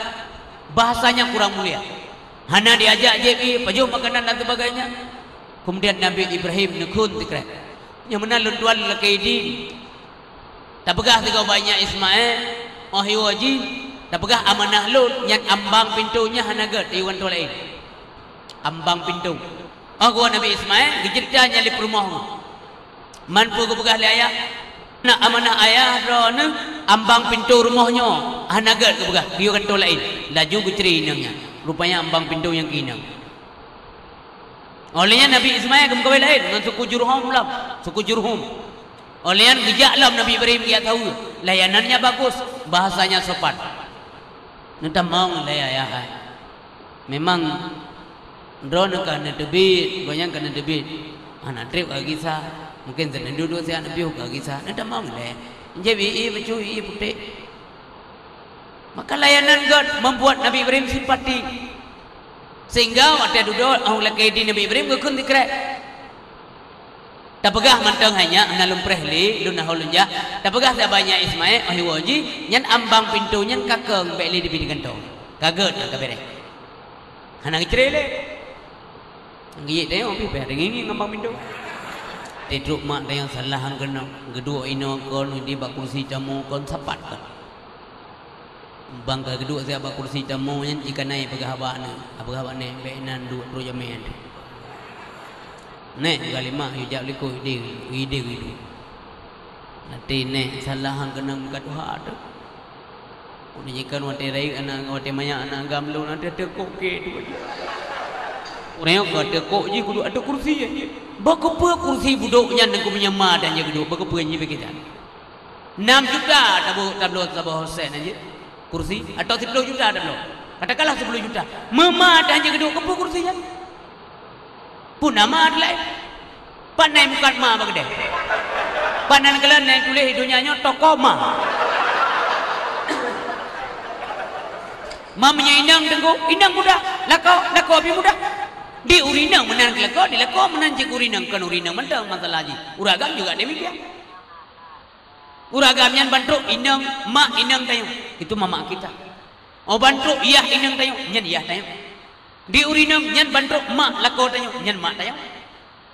bahasanya kurang mulia. Hana diajak jieb ié, pajoh makanan dan sebagainya. Kemudian Nabi Ibrahim neukheun sikrek. Nyang meunan lôn tuan lakée idin. Tapeugah sigoe bak nyak Ismail, óh iwoe jih, tapeugah amanah lôn, nyan ambang pintoe nyan hana gét, yue gantoe laén. Ambang pintoe. Óh geuwoe Nabi Ismail, geujeuet nyan lé peurumoh nyoe. Man peue geupeugah lé ayah? Nak amanah ayah droeneuh, ambang pintoe rumoh nyoe hana gét geupeugah, yue gantoe laén. Laju geucre inong nyan. Rupanya ambang pintoe nyang keu inong. Óh lheueh nyan Nabi Ismail geumeukawen laén ngon suku Jurhom lom, suku Jurhum. Óh lheueh nyan geujak lom Nabi Ibrahim geujak saweue. Layanannya bagus, bahasanya sopan. Neutamong lé ayah hai. Memang droeneuh ka neuteubiet, gobnyan ka neuteubiet. Hana treb ka gisa, mungken seuneudeuh duek siat neupiôh ka gisa. Neutamong lé. Jép ié bacut ié putéh. Maka layanan gét membuat Nabi Ibrahim simpati. Sehingga watée dudoe óh lakée idin Nabi Ibrahim geukheun sikrek. Tapeugah mantong hai nyak, hana lôn preh lé, lôn na ho lôn jak. Tapeugah saban nyak Ismail, óh iwoe jih, nyan ambang pintoe nyan ka kong, bék lé dibi digantoe. Ka gét nyan ka béréh. Hana geucre lé. Geuyek tayong pih payah deungoe ngon bang Mindo. Teutrok mak tayong salah han keunoe, geuduek inoe kon di bak kursi tamu kon sapat kon. Bang ka geuduek siat bak kursi tamu nyan jih ka na ipeugah bak nyan, ipeugah bak nyan, "Bék nan duek, trok jamé." Nèk, geuh lé mak, yue jak likot idéh, idéh geuduek. Até nèk salah han keunoe meukat tuha teuh. Ulôn jikheun watée rayeuk aneuk, watée manyak aneuk agam lôn, até teukok kèe tu. Ureueng nyoe ka teukok jih kuduek ateueh kursi. Bak keupeue kursi budok nyan teungku meunyeuma dan jeuet geuduek, bak keupeue jih bak kiban. Nam juta tabloe, tabloe saboh sèn jih. Kursi atau siploh juta tabloe. Katakanlah siploh juta. Meuma dah hanjeuet geuduek, keupeue kursi nyan? Peue nama laén? Pat na mukat ma bak keudè? Pat na keulan nyang tuléh di donya nyoe toko ma? Ma meunyoe inong teungku, inong mudah. Lakoe, lakoe pih mudah. Di ureueng inong meunan keu lakoe, di lakoe meunan cit keu ureueng inong, kon ureueng inong mantong masalah jih. Ureueng agam juga demikian. Ureueng agam nyan ban trok inong, mak inong tanyoe, itu mamak kita. Oh, ban trok yah inong tanyoe, nyan yah tanyoe. Di ureueng inong nyan ban trok mak lakoe tanyoe, nyan mak tanyoe.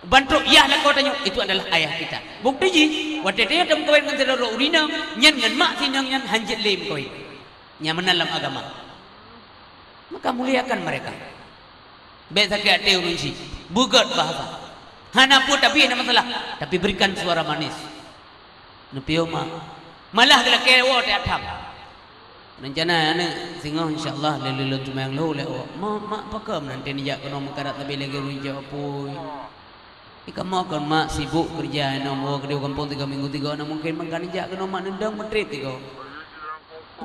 Ban trok yah lakoe tanyoe, itu adalah ayah kita. Bukti jih, watèe tanyoe tameukawen ngon sidroe ureueng inong, nyan ngon mak si inong nyan hanjeuet lé meukawen. Nyan meunan lam agama. Maka muliakan mereka. Bèk sakét até ureueng chik. Beugöt bahasa. Hana peue tapi hana masalah, tapi berikan suara manis. Neupiôh mak. Malah geulakèe woe teuh atam. Rencana aneuk singoh insya Allah lé lôn seumayang lheuh lé woe. Mak, mak, pakon nanti nijak keunoe meukarat sabe lagèe ureueng chik apui. Di kamoe kon mak sibuk keureuja, inong woe keudéh gampông tiga minggu tiga, na mungken meukan nijak keunoe mak neudong meutrép tiga.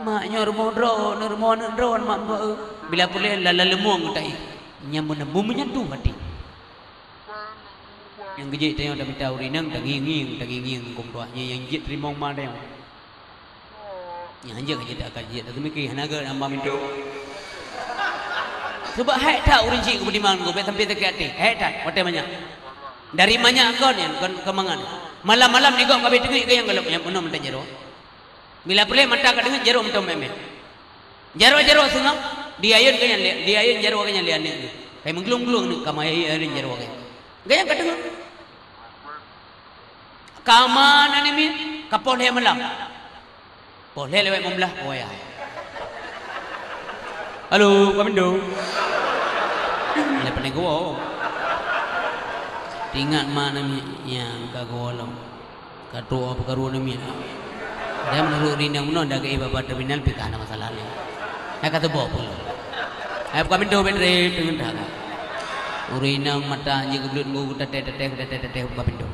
Mak nyoe rumoh droe, nyoe rumoh aneuk droe mak, mbok eu. Bila puléh lala leumong geutai. Nyang meuneubu meunyan tuh hati. Nyang geujek tanyoe tamita ureueng inong tangieng-ngieng, tangieng-ngieng huköm tuha. Nyan nyang jeuet teurimong ma tanyoe. Nyan hanjeuet ka jeuet ka jeuet, tapi meuke hana geuh nambah minto. Sebab hék that ureueng chik keu beudiman keu bèk sampai sakét até. Hék that, watèe manyak. Dari manyak kon nyan, kon keumangan. Malam-malam nigok ka abéh teungeut keu nyang galak, nyang peunoh mantong jaroe. Bila puléh mata ka teungeut jaroe mantong mèh-mèh. Jaroe-jaroe seungab, diayeuen keu nyan lé, diayeuen jaroe keu nyan lé aneuk nyoe. Kai meuglung-glung aneuk ka meuayeuen jaroe keu nyan. Keu nyan ka teungeut. Ka ma na namiet, ka poh lhèe malam. Poh lhèe lewat lima belas, oh ya. Halo, Pak Mindo. Lé pane geuwoe. Teuingat ma namiet nyang ka geuwoe lom. Ka trok peukaru namiet. Dan meunurot rinang meunoe dah geuéh bak terminal pih ka hana masalah lé. Hai ka teuboh pun. Hai buka pintoe bèk trép deungon that. Ureueng inong mata jih geubleuet ngon geutateh-tateh, geutateh-tateh buka pintoe.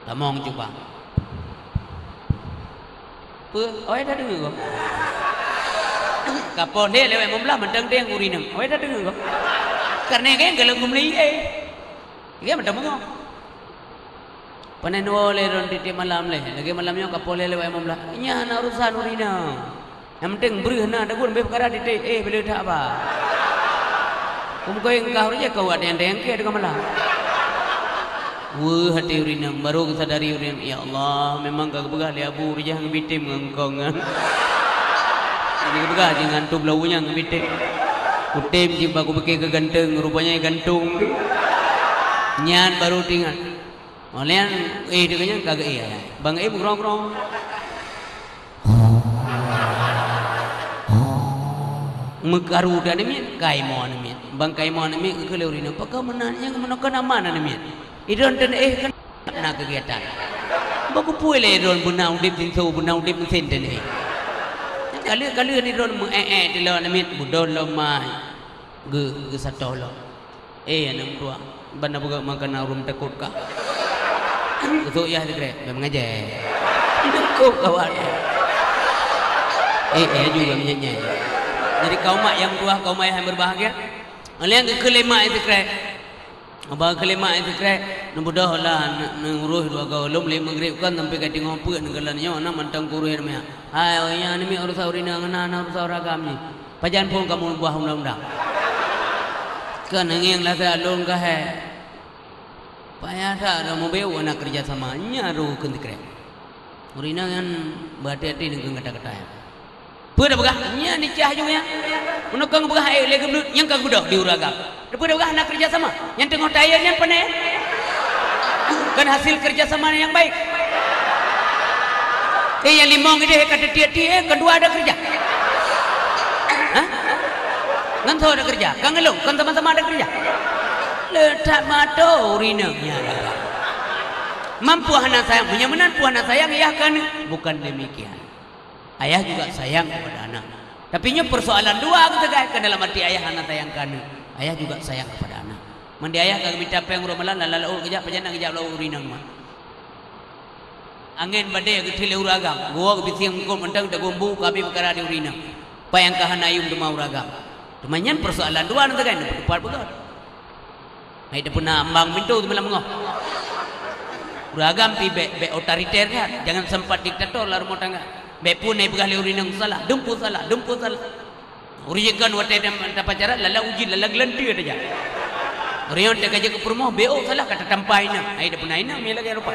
Tamong cuba. Peue? Awai that deungoe gob. Ka poh lhèe lewat lima belas mantong deng ureueng inong. Awai that deungoe gob. Karena geng galak ngon meulai, eh. Geng mantong bengong. Panen woe lé droen tiep-tiep malam lé. Lagèe malam nyoe ka poh lhèe lewat lima belas. Nyan hana urusan ureueng inong. Nyang penting breuh na dagun bèk peukara tiep-tiep, eh, bèk lé that ba. Kumukoi engkah ureueng jih kau ada nyang dayang keu teungoh malam. Weueh até ureueng inong, baru geusadari ureueng inong, "Ya Allah, memang ka geupeugah lé Abu ureueng jih han geubi tem ngon kong nyan." Geupeugah jih ngon tôb lawu nyan han geubi tem. Kutem jih ba kupike keu ganteng, rupanya gantong. Nyan baru teuingat. Óh lheueh éh deungon nyan ka geuéh ayah. Bang éh meugrong-grong. Meukaru that namiet, kaimoe namiet. Bang kaimoe namiet geukheun lé ureueng inong, "Pakon meunan nyang meunoe kon aman namiet? Idon teunéh kan na keugiatan." Bak kupeue lé idon beuna udép sinso, beuna udép meusen teunéh. Ka lheueh-ka lheueh idon meu-ék-ék dilèe namiet, beudôh lom mai. Geu-, geusato lom. Eh, aneuk meutuah, ban na peugah makanan ureueng meutakot kah? Geusok yah sikrek, bèk meungajée. Kok kawan. Eh, eh, juga meunyan-nyan. Jadi kaum mak nyang meutuah, kaum ayah nyang berbahagia. Nyang geukheun lé mak sikrek. Aba geukheun lé mak sikrek, neubeudôh lah, neu-, neuuroh dua goe lom lé meugrib kan sampai ka teungoh peuet neukalon nyoe, na mantong kuroh namiet. Hai, oh, nyan namiet urusan ureueng inong, na, na urusan ureueng agam nyoe. Pajan phon kamoe buah undang-undang. Keu neungieng lasa lôn ka hai. Payah that dah mubeu na kerja sama, nya ru keu sikrek. Ureueng inong nyan beuhati-hati deungon kata-kata nyan. Peue tapeugah? Nyan nicah ju nyan. Meunokong peugah hai lé geumeunut, nyang ka geubeudôh di ureueng agam. Peue tapeugah na kerja sama? Nyang teungoh tayeu nyan pane? Kan hasil kerja sama nyang baik. Eh, nyang limong ideh ka teutiek-tiek, eh, kan dua ada kerja. Hah? Ngon soe ada kerja? Kan ngon lôn, kan sama-sama ada kerja. Le that mato ureueng inong nyan. Mampu hana sayang, meunyoe meunan pu hana sayang, yah kan? Bukan demikian. Ayah juga sayang kepada anak. Tapi nyoe persoalan dua geupeugah, kan dalam arti ayah hana sayang keu aneuk. Ayah juga sayang kepada anak. Mandi ayah ka geumita péng uroe malam, lala laôt geujak, pajan na geujak laôt ureueng inong mak. Angén badée geuthilée ureuëng agam, geuwoe geubisieng eungkôt mantong tagumbu ka abéh peukara di ureuëng inong. Peue nyang ka hana yuem teuma ureuëng agam. Teuma nyan peusoalan dua na teukan, teupeupat beugöt. Hai teupeuna ambang pintoe seumalam beungoh. Ureuëng agam pih bék, bék otoriter that, jangan sempat diktator lam rumoh tangga. Bék pun na peugah lé ureuëng inong salah, dum pun salah, dum pun salah. Ureuëng jih kon watée tapacaran, lala uji, lala geulanteue tajak. Ureuëng nyan teuka jeuet keu peurumoh, bék salah ka tatampa inong. Hai teupeuna inong mi lagée rupa.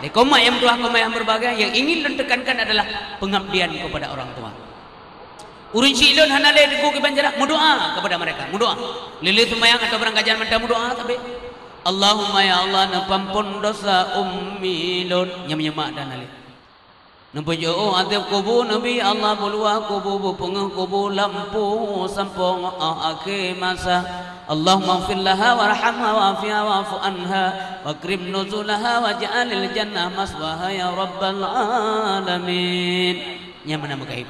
Lé koma nyang meutuah, koma nyang berbahagia, yang ingin lôn tekankan adalah pengabdian kepada orang tua. Ureuëng syiek lôn hana lé teungku kiban jarak, meudoa kepada mereka, meudoa. Lé-lé seumayang atawa beurangkajan mantong meudoa sabe. Allahumma ya Allah, neupampon dosa ummi lôn. Nyam nyemak dan alé. Neupeujiôh azab kubu Nabi, Allah beuluwah kubu, beupeungeuh kubu lampu sampoe 'oh akhé masa. Allahumma ighfir laha warhamha wa'afiha wa'fu anha wa akrim nuzulaha waj'alil jannah maswaha ya rabbal alamin. Nyang meunan meukaib.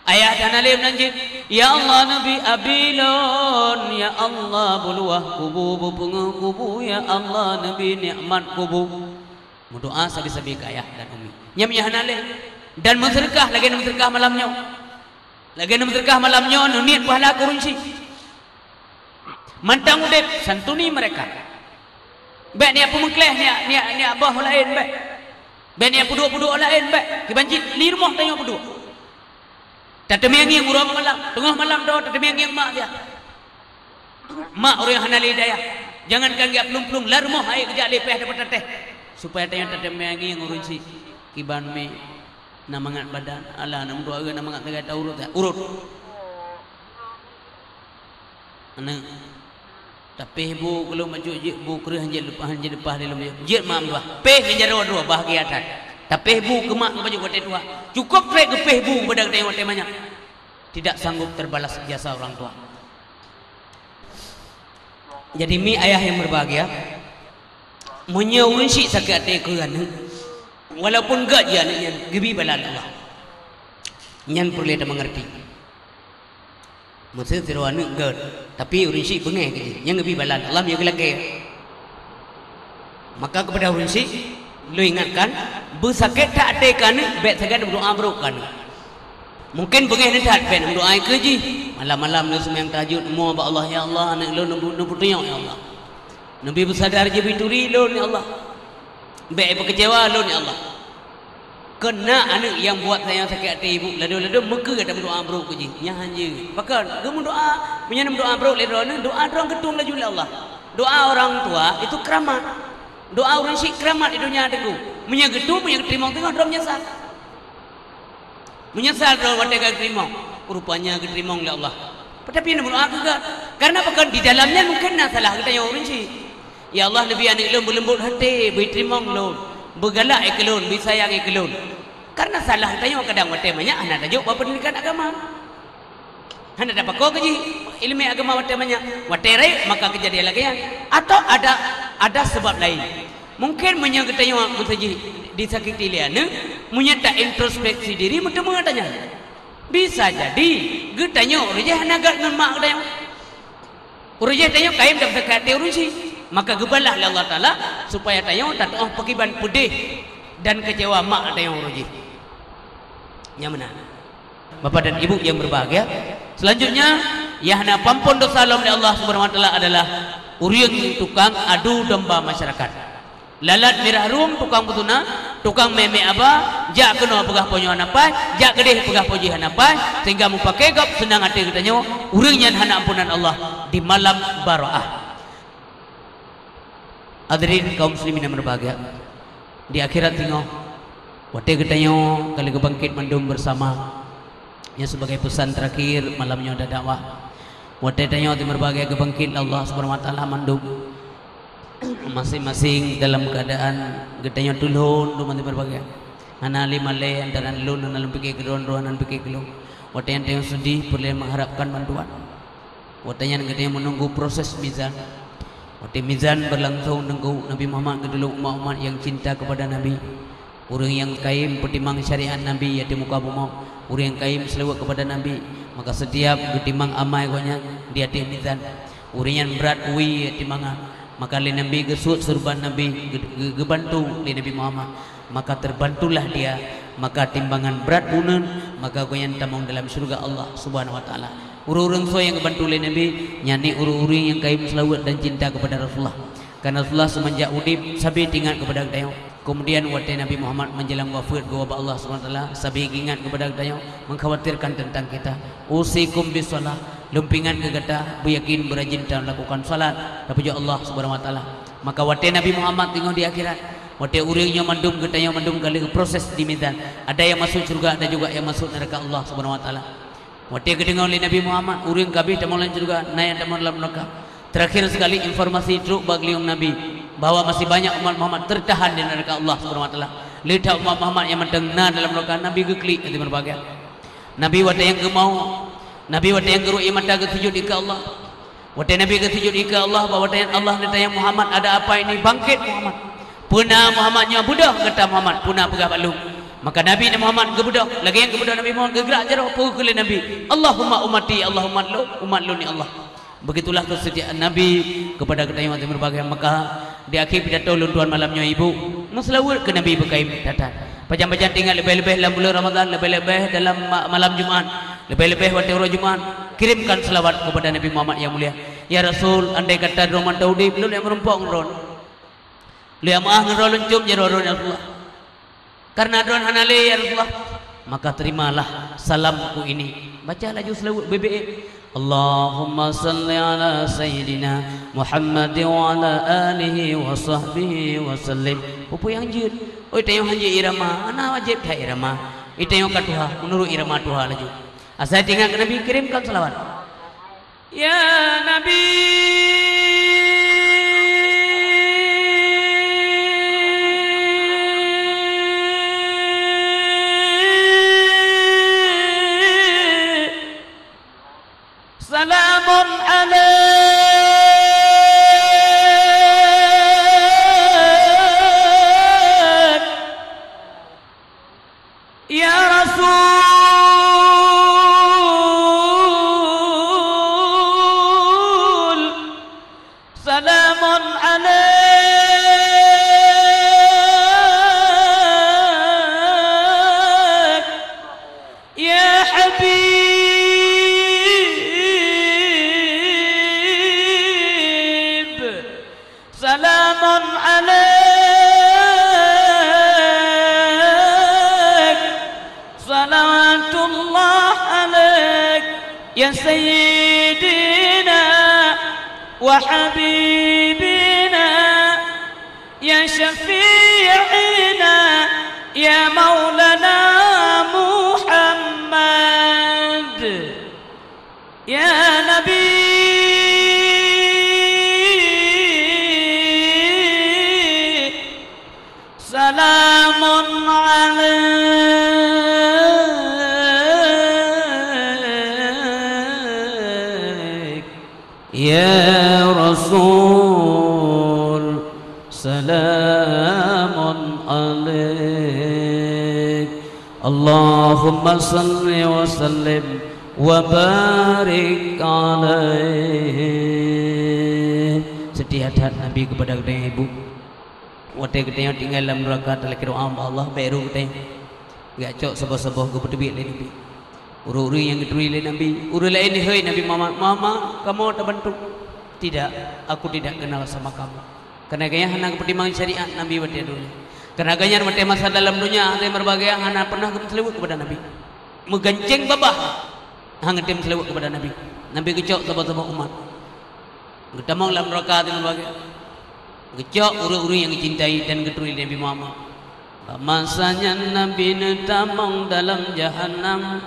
Ayah dan alem nan jeuet, "Ya Allah, neubi abi lôn, ya Allah, beuluwah kubu, beupeungeuh kubu, ya Allah, neubi nikmat kubu." Meudoa sabe-sabe keu ayah dan umi. Nyam nyan hana lé. Dan meuseudeukah lagée na meuseudeukah malam nyoe. Lagée na meuseudeukah malam nyoe, neuniet pahala keu ureuëng syiek. Mantong udeb, santuni mereka. Bék niat peumeukleh, niat, niat, niat boh laén, bék. Bék niat peuduek-peuduek laén, bék. Kiban cit li rumoh tanyoe peuduek. Tateumé ngieng uroe malam, teungoh malam droe tateumé ngieng mak dia. Mak ureuëng hana lé dayah. Jangankan geujak plueng-plueng, lam rumoh hai geujak lé péh dapat tatéh. Supaya tanyoe tateumé ngieng ureuëng syiek kiban mi na mangat badan. Alah, na meudoa na mangat tagai ta urot, urot. Aneuk. Tapéh bu keu lôn bacut jeuet bu kreueh hanjeuet leupah, hanjeuet leupah lé lôn bacut. Jeuet mak meudoa. Péh ngon jaroe droe bahagia that. Tapéh bu keu mak ngon bacut watée tuha. Cukôp trép geupéh bu keupada geutanyoe watée manyak. Tidak sanggup terbalas jasa orang tua. Jadi mi ayah yang berbahagia, meunyoe ureuëng syiek sakét até keu aneuk, walaupun gét jih aneuk nyan, geubi bala lé Allah. Nyan peureulée tameungerti. Meuseu sidroe aneuk gét, tapi ureuëng syiek beungéh keu jih, nyang geubi bala lé Allah meunyoe geulakée. Maka keupada ureuëng syiek, lôn ingatkan, beusakét that até keu aneuk, bék sagai meudoa brok keu aneuk. Mungken beungéh that bék meudoa keu jih. Malam-malam lôn seumayang tahajud, mo bak Allah, "Ya Allah, aneuk lôn neupeutunyok, ya Allah. Neubi beusadar jih, bi turi lôn, ya Allah. Bék peukeucewa lôn, ya Allah." Keu na aneuk nyang buat sayang sakét até ibu, ladôm-ladôm meukeue ata meudoa brok keu jih. Nyan hanjeuet. Pakon? Geumeudoa, meunyoe meudoa brok lé droeneuh, doa droe geutueng laju lé Allah. Doa orang tua itu keramat. Doa ureuëng syiek keramat di donya teungku. Meunyoe geutueng, meunyoe geuteurimong teungoh droe meunyeusal. Meunyeusal droe watée ka geuteurimong. Rupanya geuteurimong lé Allah. Tetapi na meudoa keu gét. Karena pakon? Di dalam nyan mungken na salah geutanyoe ureuëng syiek. Ya Allah, neubi aneuk lôn beuleumbot até, bri teurimong lôn, beugalak keu lôn, bri sayang keu lôn. Karena salah tanyoe kadang watée manyak hana tajok bak peundidikan agama. Hana tapakoe keu jih ileumé agama watée manyak, watée rayeuk maka keujadian lagée nyan. Atawa ada, ada sabab laén. Mungken meunyoe geutanyoe meuseujih disakiti lé aneuk, meunyoe ta introspeksi diri meuteumé ata nyan. Bisa jadi geutanyoe ureuëng jih hana gét ngon mak geutanyoe. Ureuëng jih tanyoe kayém dan sakét até ureuëng syiek, maka geubalah lé Allah Taala supaya tanyoe tateuoh pakriban peudeh dan keucewa mak tanyoe ureuëng jih. Nyang meunan. Bapak dan Ibu yang berbahagia, selanjutnya, nyang hana pampon dosa lom lé Allah Subhanahu wa Taala adalah ureuëng tukang adu domba masyarakat. Lalat mirah rueng tukang peutuna, tukang mé-mé aba, jak keunoe peugah po nyoe hana paih, jak keudeh peugah po jih hana paih, sehingga mupakée gob seunang até geutanyoe, ureuëng nyan hana ampunan Allah di malam Baraah. Hadirin kaum muslimin yang berbahagia, di akhirat singoh, watée geutanyoe ka lheueh geubangkét mandum bersama, nyan sebagai pesan terakhir malam nyoe dakwah. Watée tanyoe teumeureubahagia geubangkét lé Allah Subhanahu wa Taala mandum, masing-masing dalam keuadaan geutanyoe tulon dum teumeureubahagia. Hana lé malée antara lôn hana lôn pike keu droe, droe hana lôn pike keu lôn. Watée nyan tanyoe seudeh peureulée mengharapkan bantuan. Watée nyan geutanyoe meununggu proses mizan. Watée mizan beurlangsong teungku, Nabi Muhammad geutulông umat-umat nyang cinta keupada Nabi. Ureuëng nyang kayém peutimang syariat Nabi di ateueh muka bumoe, ureuëng nyang kayém seulaweuet keupada Nabi, maka setiap geutimang amai gobnyan di ateueh mizan. Ureuëng nyan brat wie timangan, Maka lé Nabi geusuet seureuban Nabi, geu-, geu-, geubantu lé Nabi Muhammad. Maka terbantulah dia, maka timbangan brat buneuen, maka gobnyan tamong dalam syeuruga Allah Subhanahu wa Taala. Ureuëng-ureuëng soe nyang geubantu lé Nabi, nyan ni ureuëng-ureuëng nyang kayém seulaweuet dan cinta kepada Rasulullah. Karena Rasulullah seumanjak udeb sabe teuingat kepada geutanyoe. Kemudian watée Nabi Muhammad menjelang wafeuet geuwoe bak Allah Subhanahu wa Taala, sabe geuingat kepada geutanyoe, mengkhawatirkan tentang kita. Usikum bis shalah, lôn peuingat keu gata, beuyakin beurajin talakukan salat, tapujoe Allah Subhanahu wa Taala. Maka watée Nabi Muhammad teungoh di akhirat, watée ureuëng nyoe mandum geutanyoe mandum ka lheueh proses di mizan, ada nyang masuk syeuruga, ada juga nyang masuk neuraka Allah Subhanahu wa Taala. Watée geudeungoe lé Nabi Muhammad, ureuëng ka abéh tamong lam syeuruga, na nyang tamong lam neuraka. Terakhir sekali informasi trok bak geulinyueng Nabi, bahwa masih banyak umat Muhammad tertahan di neuraka Allah Subhanahu wa Taala. Le that umat Muhammad nyang mantong na dalam neuraka, Nabi geuklik hati meureubahagia. Nabi watée nyang geumawöt, Nabi watée nyang geurok ie mata geusujut dikeue Allah. Watée Nabi geusujut dikeue Allah, bak watée nyan Allah neutanyong Muhammad, "Ada apa ini? Bangkit Muhammad." "Peue na Muhammad nyoe, beudôh gata Muhammad, peue na peugah bak lôn?" Maka Nabi Muhammad geubeudôh, lagée nyang geubeudôh Nabi Muhammad geugrak jaroe, peue kheun lé Nabi, "Allahumma ummati, Allahumma umat lôn, umat lôn ya Allah." Begitulah kesetiaan Nabi kepada geutanyoe hati meureubahagia. Maka di akhé pidato lôn tuan malam nyoe, Ibu, meuseulaweuet keu Nabi beukayém that-that. Pajan-pajan teuingat leubeh-leubeh lam buleuen Ramadhan, leubeh-leubeh dalam ma-, malam Jumat, leubeh-leubeh watée uroe Jumat, kirimkan seulaweuet kepada Nabi Muhammad nyang mulia. "Ya Rasul, andai kata droe mantong udeb, lôn nyang meurumpok ngon droe. Lôn nyang meuáh ngon droe, lôn cium jaroe droe, ya Rasulullah. Karena droe hana lé, ya Rasulullah, maka terimalah salamku ini." Baca laju seulaweuet beubiet, "Allahumma salli ala sayyidina Muhammad wa ala alihi wa sahbihi wa sallim." Peue-peue nyang jeuet? Oi, tanyoe han jeuet irama, hana wajéb that irama. Ih, tanyoe ka tuha, meunurot irama tuha laju. Asai teuingat keu Nabi, kirimkan seulaweuet. Ya Nabi, salamun alaik. Ya Rasul, salamun alaik. Ya Habib, salamun alaik, salawatullah alaik, ya Sayyidina wa Habibina, ya Syafi'ina, ya Maulana Muhammad. Ya Nabi, salamun alaik. Ya Rasul, salamun alaik. Allahumma salli wa sallim wa barik alaih. Setiap that Nabi kepada geutanyoe, Ibu. Watée geutanyoe tinggai lam nuraka, talakée doa bak Allah, bèk rhot geutanyoe. Geujak cok saboh-saboh geupeuteubiet lé Nabi. Ureuëng-ureuëng nyang geuturi lé Nabi, ureuëng laén, "Hei Nabi Muhammad, Muhammad, kamoe tabantu." "Tidak, aku tidak kenal sama kamu." Karena gobnyan hana geupeutimang syariat Nabi watée donya. Karena gobnyan watée masa dalam donya, hana meureubahagia, hana pernah geumeuseulaweuet kepada Nabi. Meugancéng babah, hana tem seulaweuet kepada Nabi. Nabi geucok saboh-saboh umat. Geutamong lam nuraka hana meureubahagia. Geucok ureuëng-ureuëng nyang geucintai dan geuturi lé Nabi Muhammad. Bak masa nyan Nabi neutamong dalam jahanam.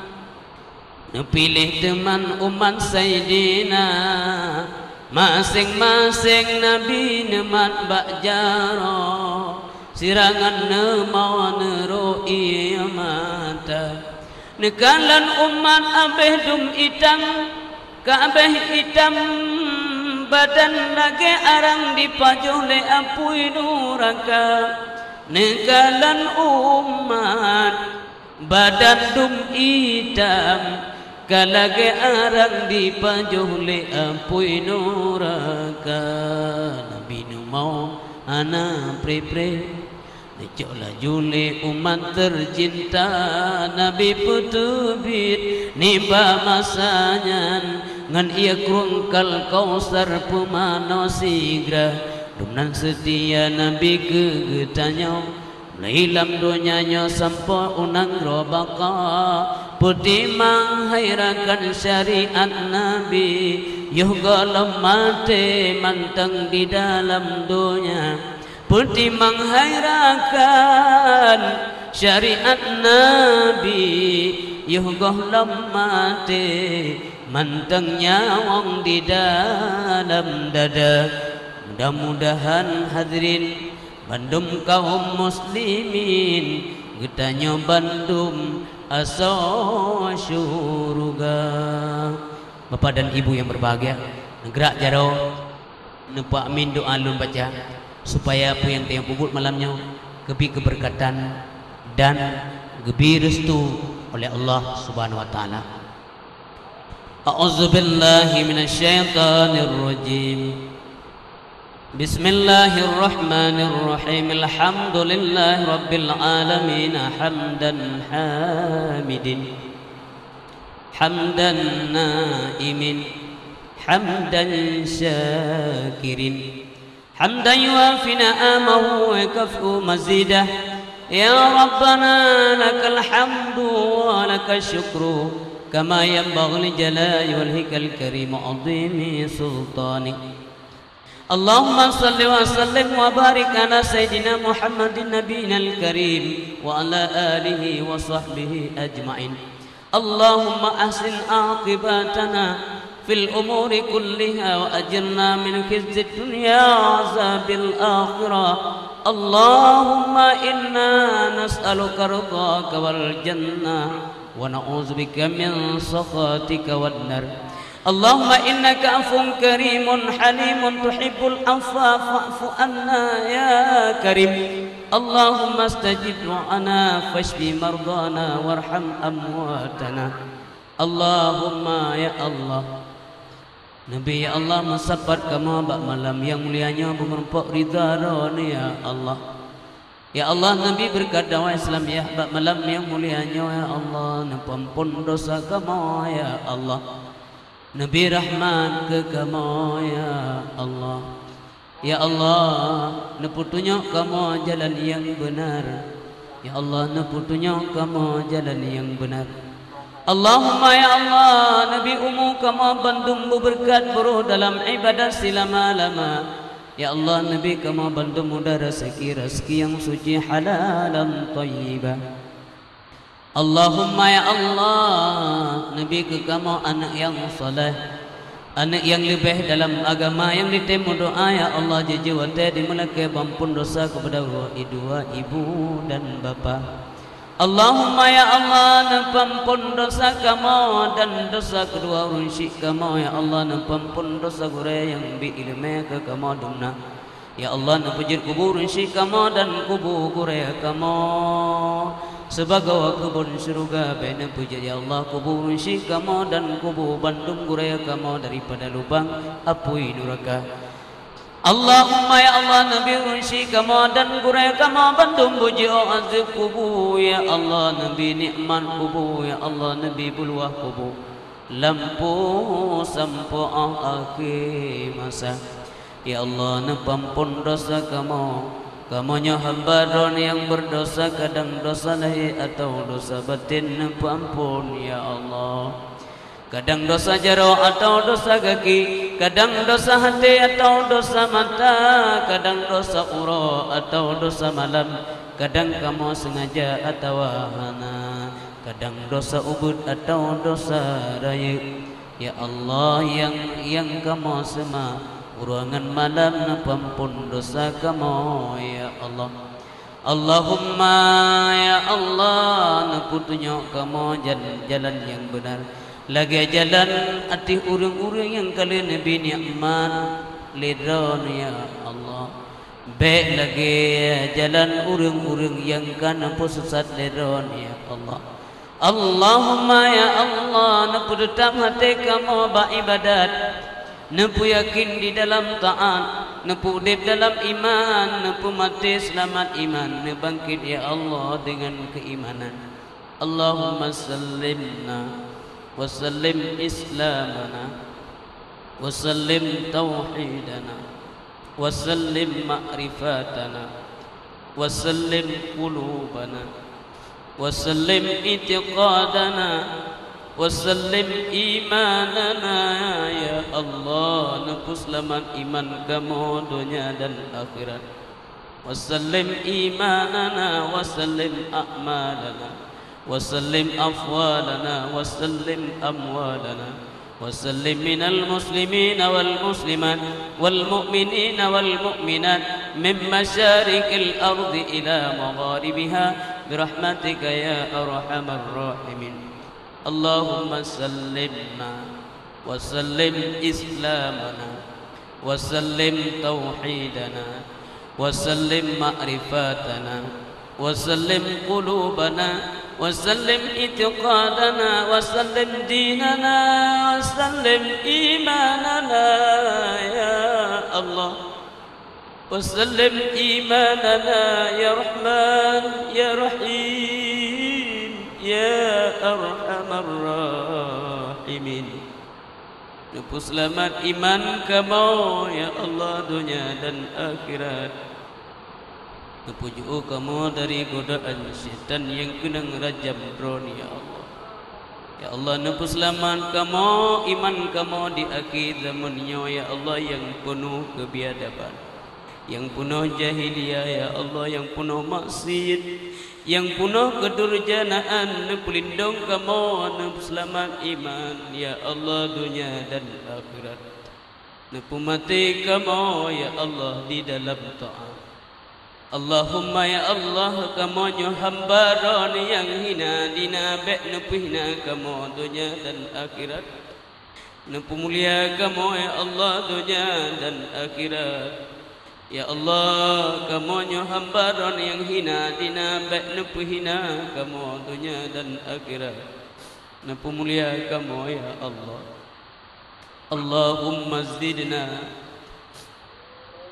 Neupiléh teuma umat Saidina, maséng-maséng Nabi neumat bak jaroe, sira ngon neumoe neurok ie mata. Neukalon umat abéh dum itam, ka abéh itam badan lagée arang jipajoh lé apui nuraka. Neukalon umat badan dum itam, ka lagée arang jipajoh lé apui nuraka. Nabi Mau hana pré-pré, neucok laju lé umat teucinta Nabi peuteubiet. Nibak masa nyan ngon ié krueng kal Kausar, peumanoe sigra, dumnan seutia Nabi keu geutanyoe. Mulai lam donya nyoe sampoe u nanggroe baka, peutimang hai rakan syariat Nabi, yoh gohlom maté mantong di dalam donya. Peutimang hai rakan syariat Nabi, yoh gohlom maté mantong nyawöng di dalam dada. Mudah-mudahan hadirin bandum kaum muslimin, geutanyoe bandum asoe syeuruga. Bapak dan Ibu yang berbahagia, neugerak jaroe, neupeuamin doa lôn baca, supaya peue nyang tanyoe peubuet malam nyoe geubri keubeureukatan dan geubri restu oleh Allah Subhanahu wa Taala. A'udzubillahi minasyaitonirrajim. Bismillahirrahmanirrahim. Alhamdulillahirabbil alamin. Hamdan hamidin, hamdan naimin, hamdan syakirin, hamdan yuwafi ni'amahu wa yukafi'u mazidah. Ya Rabbana, lakal hamdu wa lakasy syukru, kama yanbaghi li jalali wajhikal karim wa 'azimi sultanik. Allahumma shalli wa sallim wa barik ala sayyidina Muhammadin nabiyinal karim wa ala alihi wa sahbihi ajmain. Allahumma ahsin aqibatana fil umuri kulliha wa ajirna min khizyid dunya wa azabil akhirah. Allahumma inna nas'aluka ridhaka wal jannah wa na'udzubika min sakhatika wan nar. Allahumma innaka 'afuwun karimun halimun tuhibbul 'afwa fa'fu 'anna ya karim. Allahumma stajib du'ana, fasyfi mardhana, warham amwatana. Allahumma, ya Allah, Nabi, ya Allah, meusapat kamoe bak malam nyang mulia nyoe beumeurumpok ridha Droeneuh, ya Allah. Ya Allah, Nabi, beureukat dakwah Islam, ya, bak malam nyang mulia nyoe, ya Allah, neupeuampon dosa kamoe, ya Allah. Nabi, rahmat keu kamoe, ya Allah. Ya Allah, neupeutunyok kamoe jalan nyang beunar. Ya Allah, neupeutunyok kamoe jalan nyang beunar. Allahumma, ya Allah, Nabi, umu kamoe bandum beubeureukat, beuroh dalam ibadat silama-lama. Ya Allah, Nabi, kamoe bandum mudah raseuki, raseuki nyang suci, halalan thayyibah. Allahumma, ya Allah, Nabi, keu kamoe aneuk nyang saleh, aneuk nyang leubeh dalam agama, nyang jitem meudoa, ya Allah, jijeuet watée jimeulakée beuampon dosa keupada dua, dua ibu dan bapa. Allahumma, ya Allah, neupeuampon dosa kamoe dan dosa keudua ureuëng syik kamoe, ya Allah, neupeuampon dosa gurée nyang bi iéleumé keu kamoe dumna. Ya Allah, neupeujeuet kubu ureuëng syik kamoe dan kubu gurée kamoe sibagoe keubon syeuruga. Bék neupeujeuet, ya Allah, kubu ureuëng syik kamoe dan kubu bandum gurée kamoe daripada lubang apui nuraka. Allahumma, ya Allah, Nabi, ureuëng syik kamoe dan gurée kamoe bandum beujiôh azeueb kubu, ya Allah, Nabi, nikmat kubu, ya Allah, Nabi, beuluwah kubu lampu sampoe 'oh akhé masa. Ya Allah, neupeuampon dosa kamoe. Kamoe nyoe hamba Droeneuh nyang beureudosa, kadang dosa lahé atawa dosa batén neupeuampon, ya Allah. Kadang dosa jaroe atawa dosa gaki, kadang dosa até atawa dosa mata, kadang dosa uroe atawa dosa malam, kadang kamoe seungaja atawa hana, kadang dosa ubeuet atawa dosa rayeuk. Ya Allah, nyang, nyang kamoe seumah uroe ngon malam, neupeuampon dosa kamoe, ya Allah. Allahumma, ya Allah, neupeutunyok kamoe jan-, jalan nyang beunar, lagée jalan ateueh ureuëng-ureuëng nyang ka lheueh neubi nikmat lé Droeneuh, ya Allah. Bék lagée jalan ureuëng-ureuëng nyang ka neupeususat lé Droeneuh, ya Allah. Allahumma, ya Allah, neupeuteutap até kamoe bak ibadat, neupeuyakin di dalam taát, Neupeuudeb dalam iman, neupeumaté seulamat iman, neubangkét, ya Allah, deungon keuimanan. Allahumma sallimna wa sallim islamana, wa sallim tauhidana, wa sallim ma'rifatana, wa sallim qulubana, wa sallim i'tiqadana, wa sallim imanana. Ya Allah, neupeuseulamat iman kamoe donya dan akhirat. Wa sallim imanana, wa sallim a'malana, wa sallim afwalana, wa sallim amwalana, wa sallim minal muslimina wal muslimat, wal mu'minina wal mu'minat, min masyariqil ardi ila magharibiha, birahmatika ya arhamar rahimin. Allahumma sallimna wa sallim islamana, wa sallim tauhidana, wa sallim ma'rifatana, wa sallim qulubana, wa sallim i'tiqadana, wa sallim dinana, wa sallim imanana, ya Allah. Wa sallim imanana, ya Rahman, ya Rahim, ya Arhamar Rahimin. Neupeuseulamat iman kamoe, ya Allah, donya dan akhirat. Neupeujeuet kamoe dari godaan syaitan nyang keunong rajam droe, ya Allah. Ya Allah, neupeuseulamat kamoe, iman kamoe di akhé zaman nyoe, ya Allah, nyang peunoh keubiadaban, nyang peunoh jahiliyah, ya Allah, nyang peunoh maksiet, nyang peunoh keudurjanaan. Neupeulindong kamoe, neupeuseulamat iman, ya Allah, donya dan akhirat. Neupeumaté kamoe, ya Allah, di dalam taat. Allahumma, ya Allah, kamoe nyoe hamba droe nyang hina dina, bék neupeuhina kamoe donya dan akhirat. Neupeumulia kamoe, ya Allah, donya dan akhirat. Ya Allah, kamoe nyoe hamba droe nyang hina dina, bék neupeuhina kamoe donya dan akhirat. Neupeumulia kamoe, ya Allah. Allahumma zidna,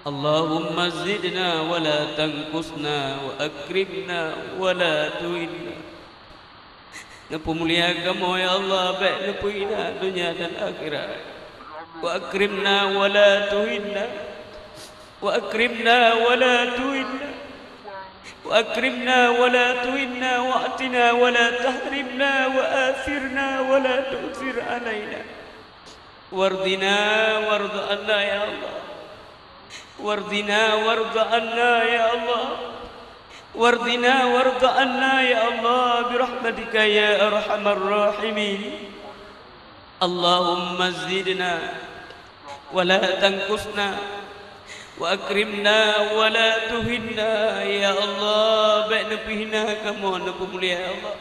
Allahumma zidna wa la tanqusna, wa akrimna wa la tuhinna. Neupeumulia kamoe, ya Allah, bék neupeuhina donya dan akhirat. Wa akrimna wa la tuhinna. Wa akrimna wa la tuhinna. Wa akrimna wa la tuhinna, wa a'tina wa la tahrimna, wa athirna wa la tu'thir alaina. Wardina warda anna, ya Allah. Wardina warda anna, ya Allah. Wardina warda anna, ya Allah, birahmatika ya arhamar rahimin. Allahumma zidna wa la tanqusna, wa akrimna wa la tuhinna. Ya Allah, bék neupeuhina kamoe, neupeumulia, ya Allah.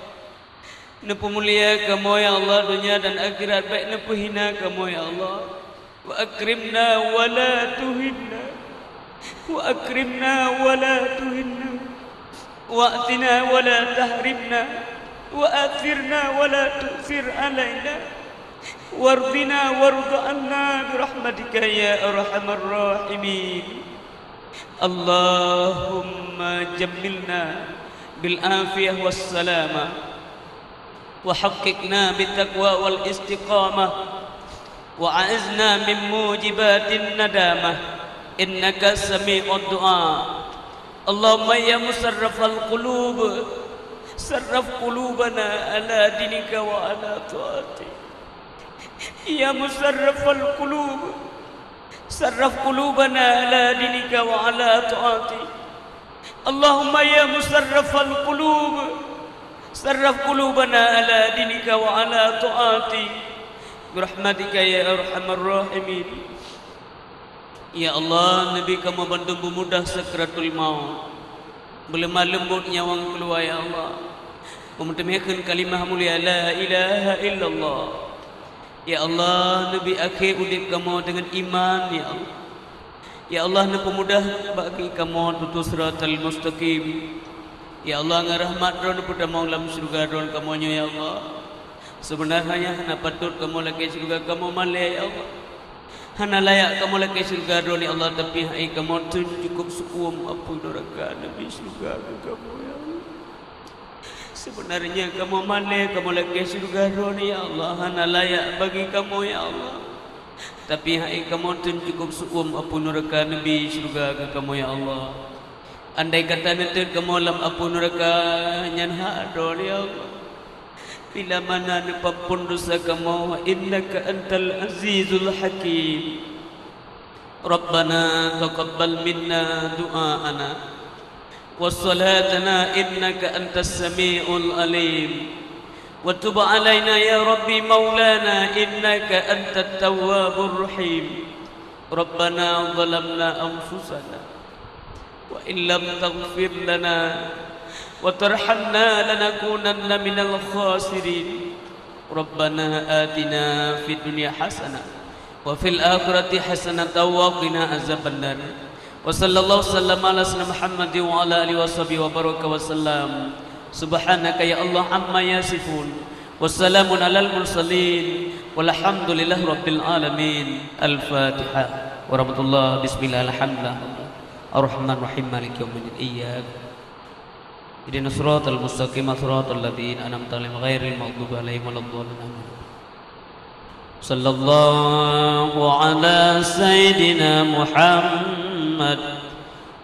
Neupeumulia kamoe, ya Allah, donya dan akhirat, bék neupeuhina kamoe, ya Allah. Wa akrimna wa la tuhinna. Wa akrimna wa la tuhinna. Wa a'tina wa la tahrimna. Wa athirna wa la tu'thir alaina. Wardina warda anna birahmatika ya arhamar rahimin. Allahumma jammilna bil afiyah was salamah. Wa haqqiqna bit taqwa wal istiqamah. Wa a'izna min mujibatin nadamah. Innaka sami'ud du'a. Allahumma ya musarrifal qulub, sarrif qulubana ala dinika wa ala ta'atik. Ya musarrifal qulub, sarrif qulubana ala dinika wa ala ta'atik. Allahumma ya musarrifal qulub, sarrif qulubana ala dinika wa ala ta'atik. Birahmatika ya arhamar rahimin. Ya Allah, neubi kamoe bandum beumudah sakratul maut. Beuleumah leumbot nyawöng keuluwa, ya Allah. Beumeuteumé kheun kalimah mulia la ilaha illallah. Ya Allah, neubi akhé udeb kamoe deungon iman, ya Allah. Ya Allah, neupeumudah bagi kamoe tutoe siratal mustaqim. Ya Allah, ngon rahmat Droe neupeutamong lam syeuruga Droe kamoe nyoe, ya Allah. Seubeunajih hana patot kamoe lakée syeuruga kamoe malée, ya Allah. Hana layak kamoe lakée syeuruga droeneuh ya Allah, tapi hai kamoe teun cukôp seuuem apui neuraka, neubi syeuruga keu kamoe ya Allah. Seubeunarnya kamoe malée kamoe lakée syeuruga droeneuh ya Allah, hana layak bagi kamoe ya Allah. Tapi hai kamoe teun cukôp seuuem apui neuraka, neubi syeuruga keu kamoe ya Allah. Andai kata neuteuet kamoe lam apui neuraka, nyan hak droeneuh ya Allah. Bila mana neupeuamphon desya kamoe, innaka antal azizul hakim. Rabbana taqabbal minna du'aana wa salatana innaka antas samiul alim. Wa tub alaina ya Rabbi maulana innaka antat tawwabur rahim. Rabbana zalamna anfusana wa in lam taghfir lana wa tarhamna lanakunanna minal khasirin. Rabbana atina fid dunya hasanah wa fil akhirati hasanatan wa qina azabannar. Wa sallallahu sallam ala sayyidina Muhammadin wa ala alihi wa sahbihi wa baraka wa sallam. Subhanaka ya Allah amma yasifun. Wa salamun alal mursalin. Walhamdulillahi rabbil alamin. Al-Fatihah. Warahmatullah. Bismillah. Alhamdulillah. Ar-Rahman Rahim. Maliki yaumiddin. Iyyaka. Ihdinas siratal mustaqim, siratal ladzina an'amta 'alaihim, ghairil maghdubi 'alaihim waladdallin. Amin. Sallallahu ala sayyidina Muhammad.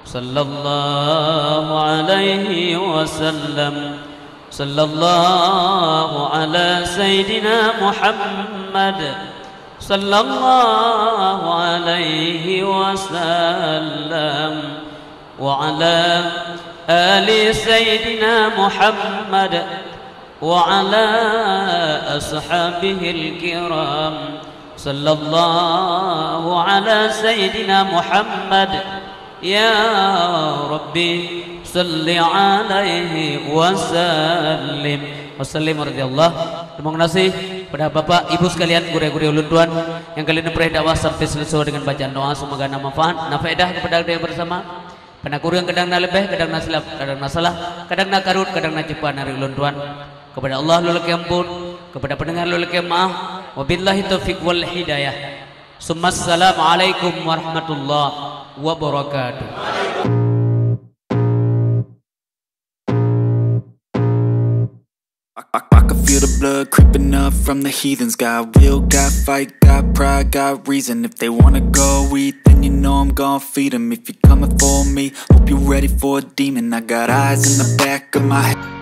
Sallallahu alaihi wasallam. Sallallahu ala sayyidina Muhammad. Sallallahu alaihi wasallam. Wa ala ali sayyidina Muhammad. Wa ala ashabihil kiram. Sallallahu ala sayyidina Muhammad. Ya Rabbi, salli alaihi wa sallim. Wa sallim radhiyallahu. Terima kasih kepada Bapak, Ibu sekalian, gurée-gurée ulôn tuan nyang ka lheueh neupreh dakwah sampai selesai dengan bacaan doa. Semoga na manfaat, na faedah kepada kita bersama. Pada kureueng kadang na leubeh, kadang na silap, kadang na salah, kadang na karot, kadang na cupa na dari ulôn tuan. Kepada Allah lôn lakée amphon, kepada pendengar lôn lakée maaf. Wabillahi taufiq wal hidayah. Summa assalamualaikum warahmatullahi wabarakatuh. I, I, I can feel the blood creeping up from the heathens. Got will, got fight, got pride, got reason. If they wanna go eat, then you know I'm gon' feed 'em. If you're coming for me, hope you're ready for a demon. I got eyes in the back of my head.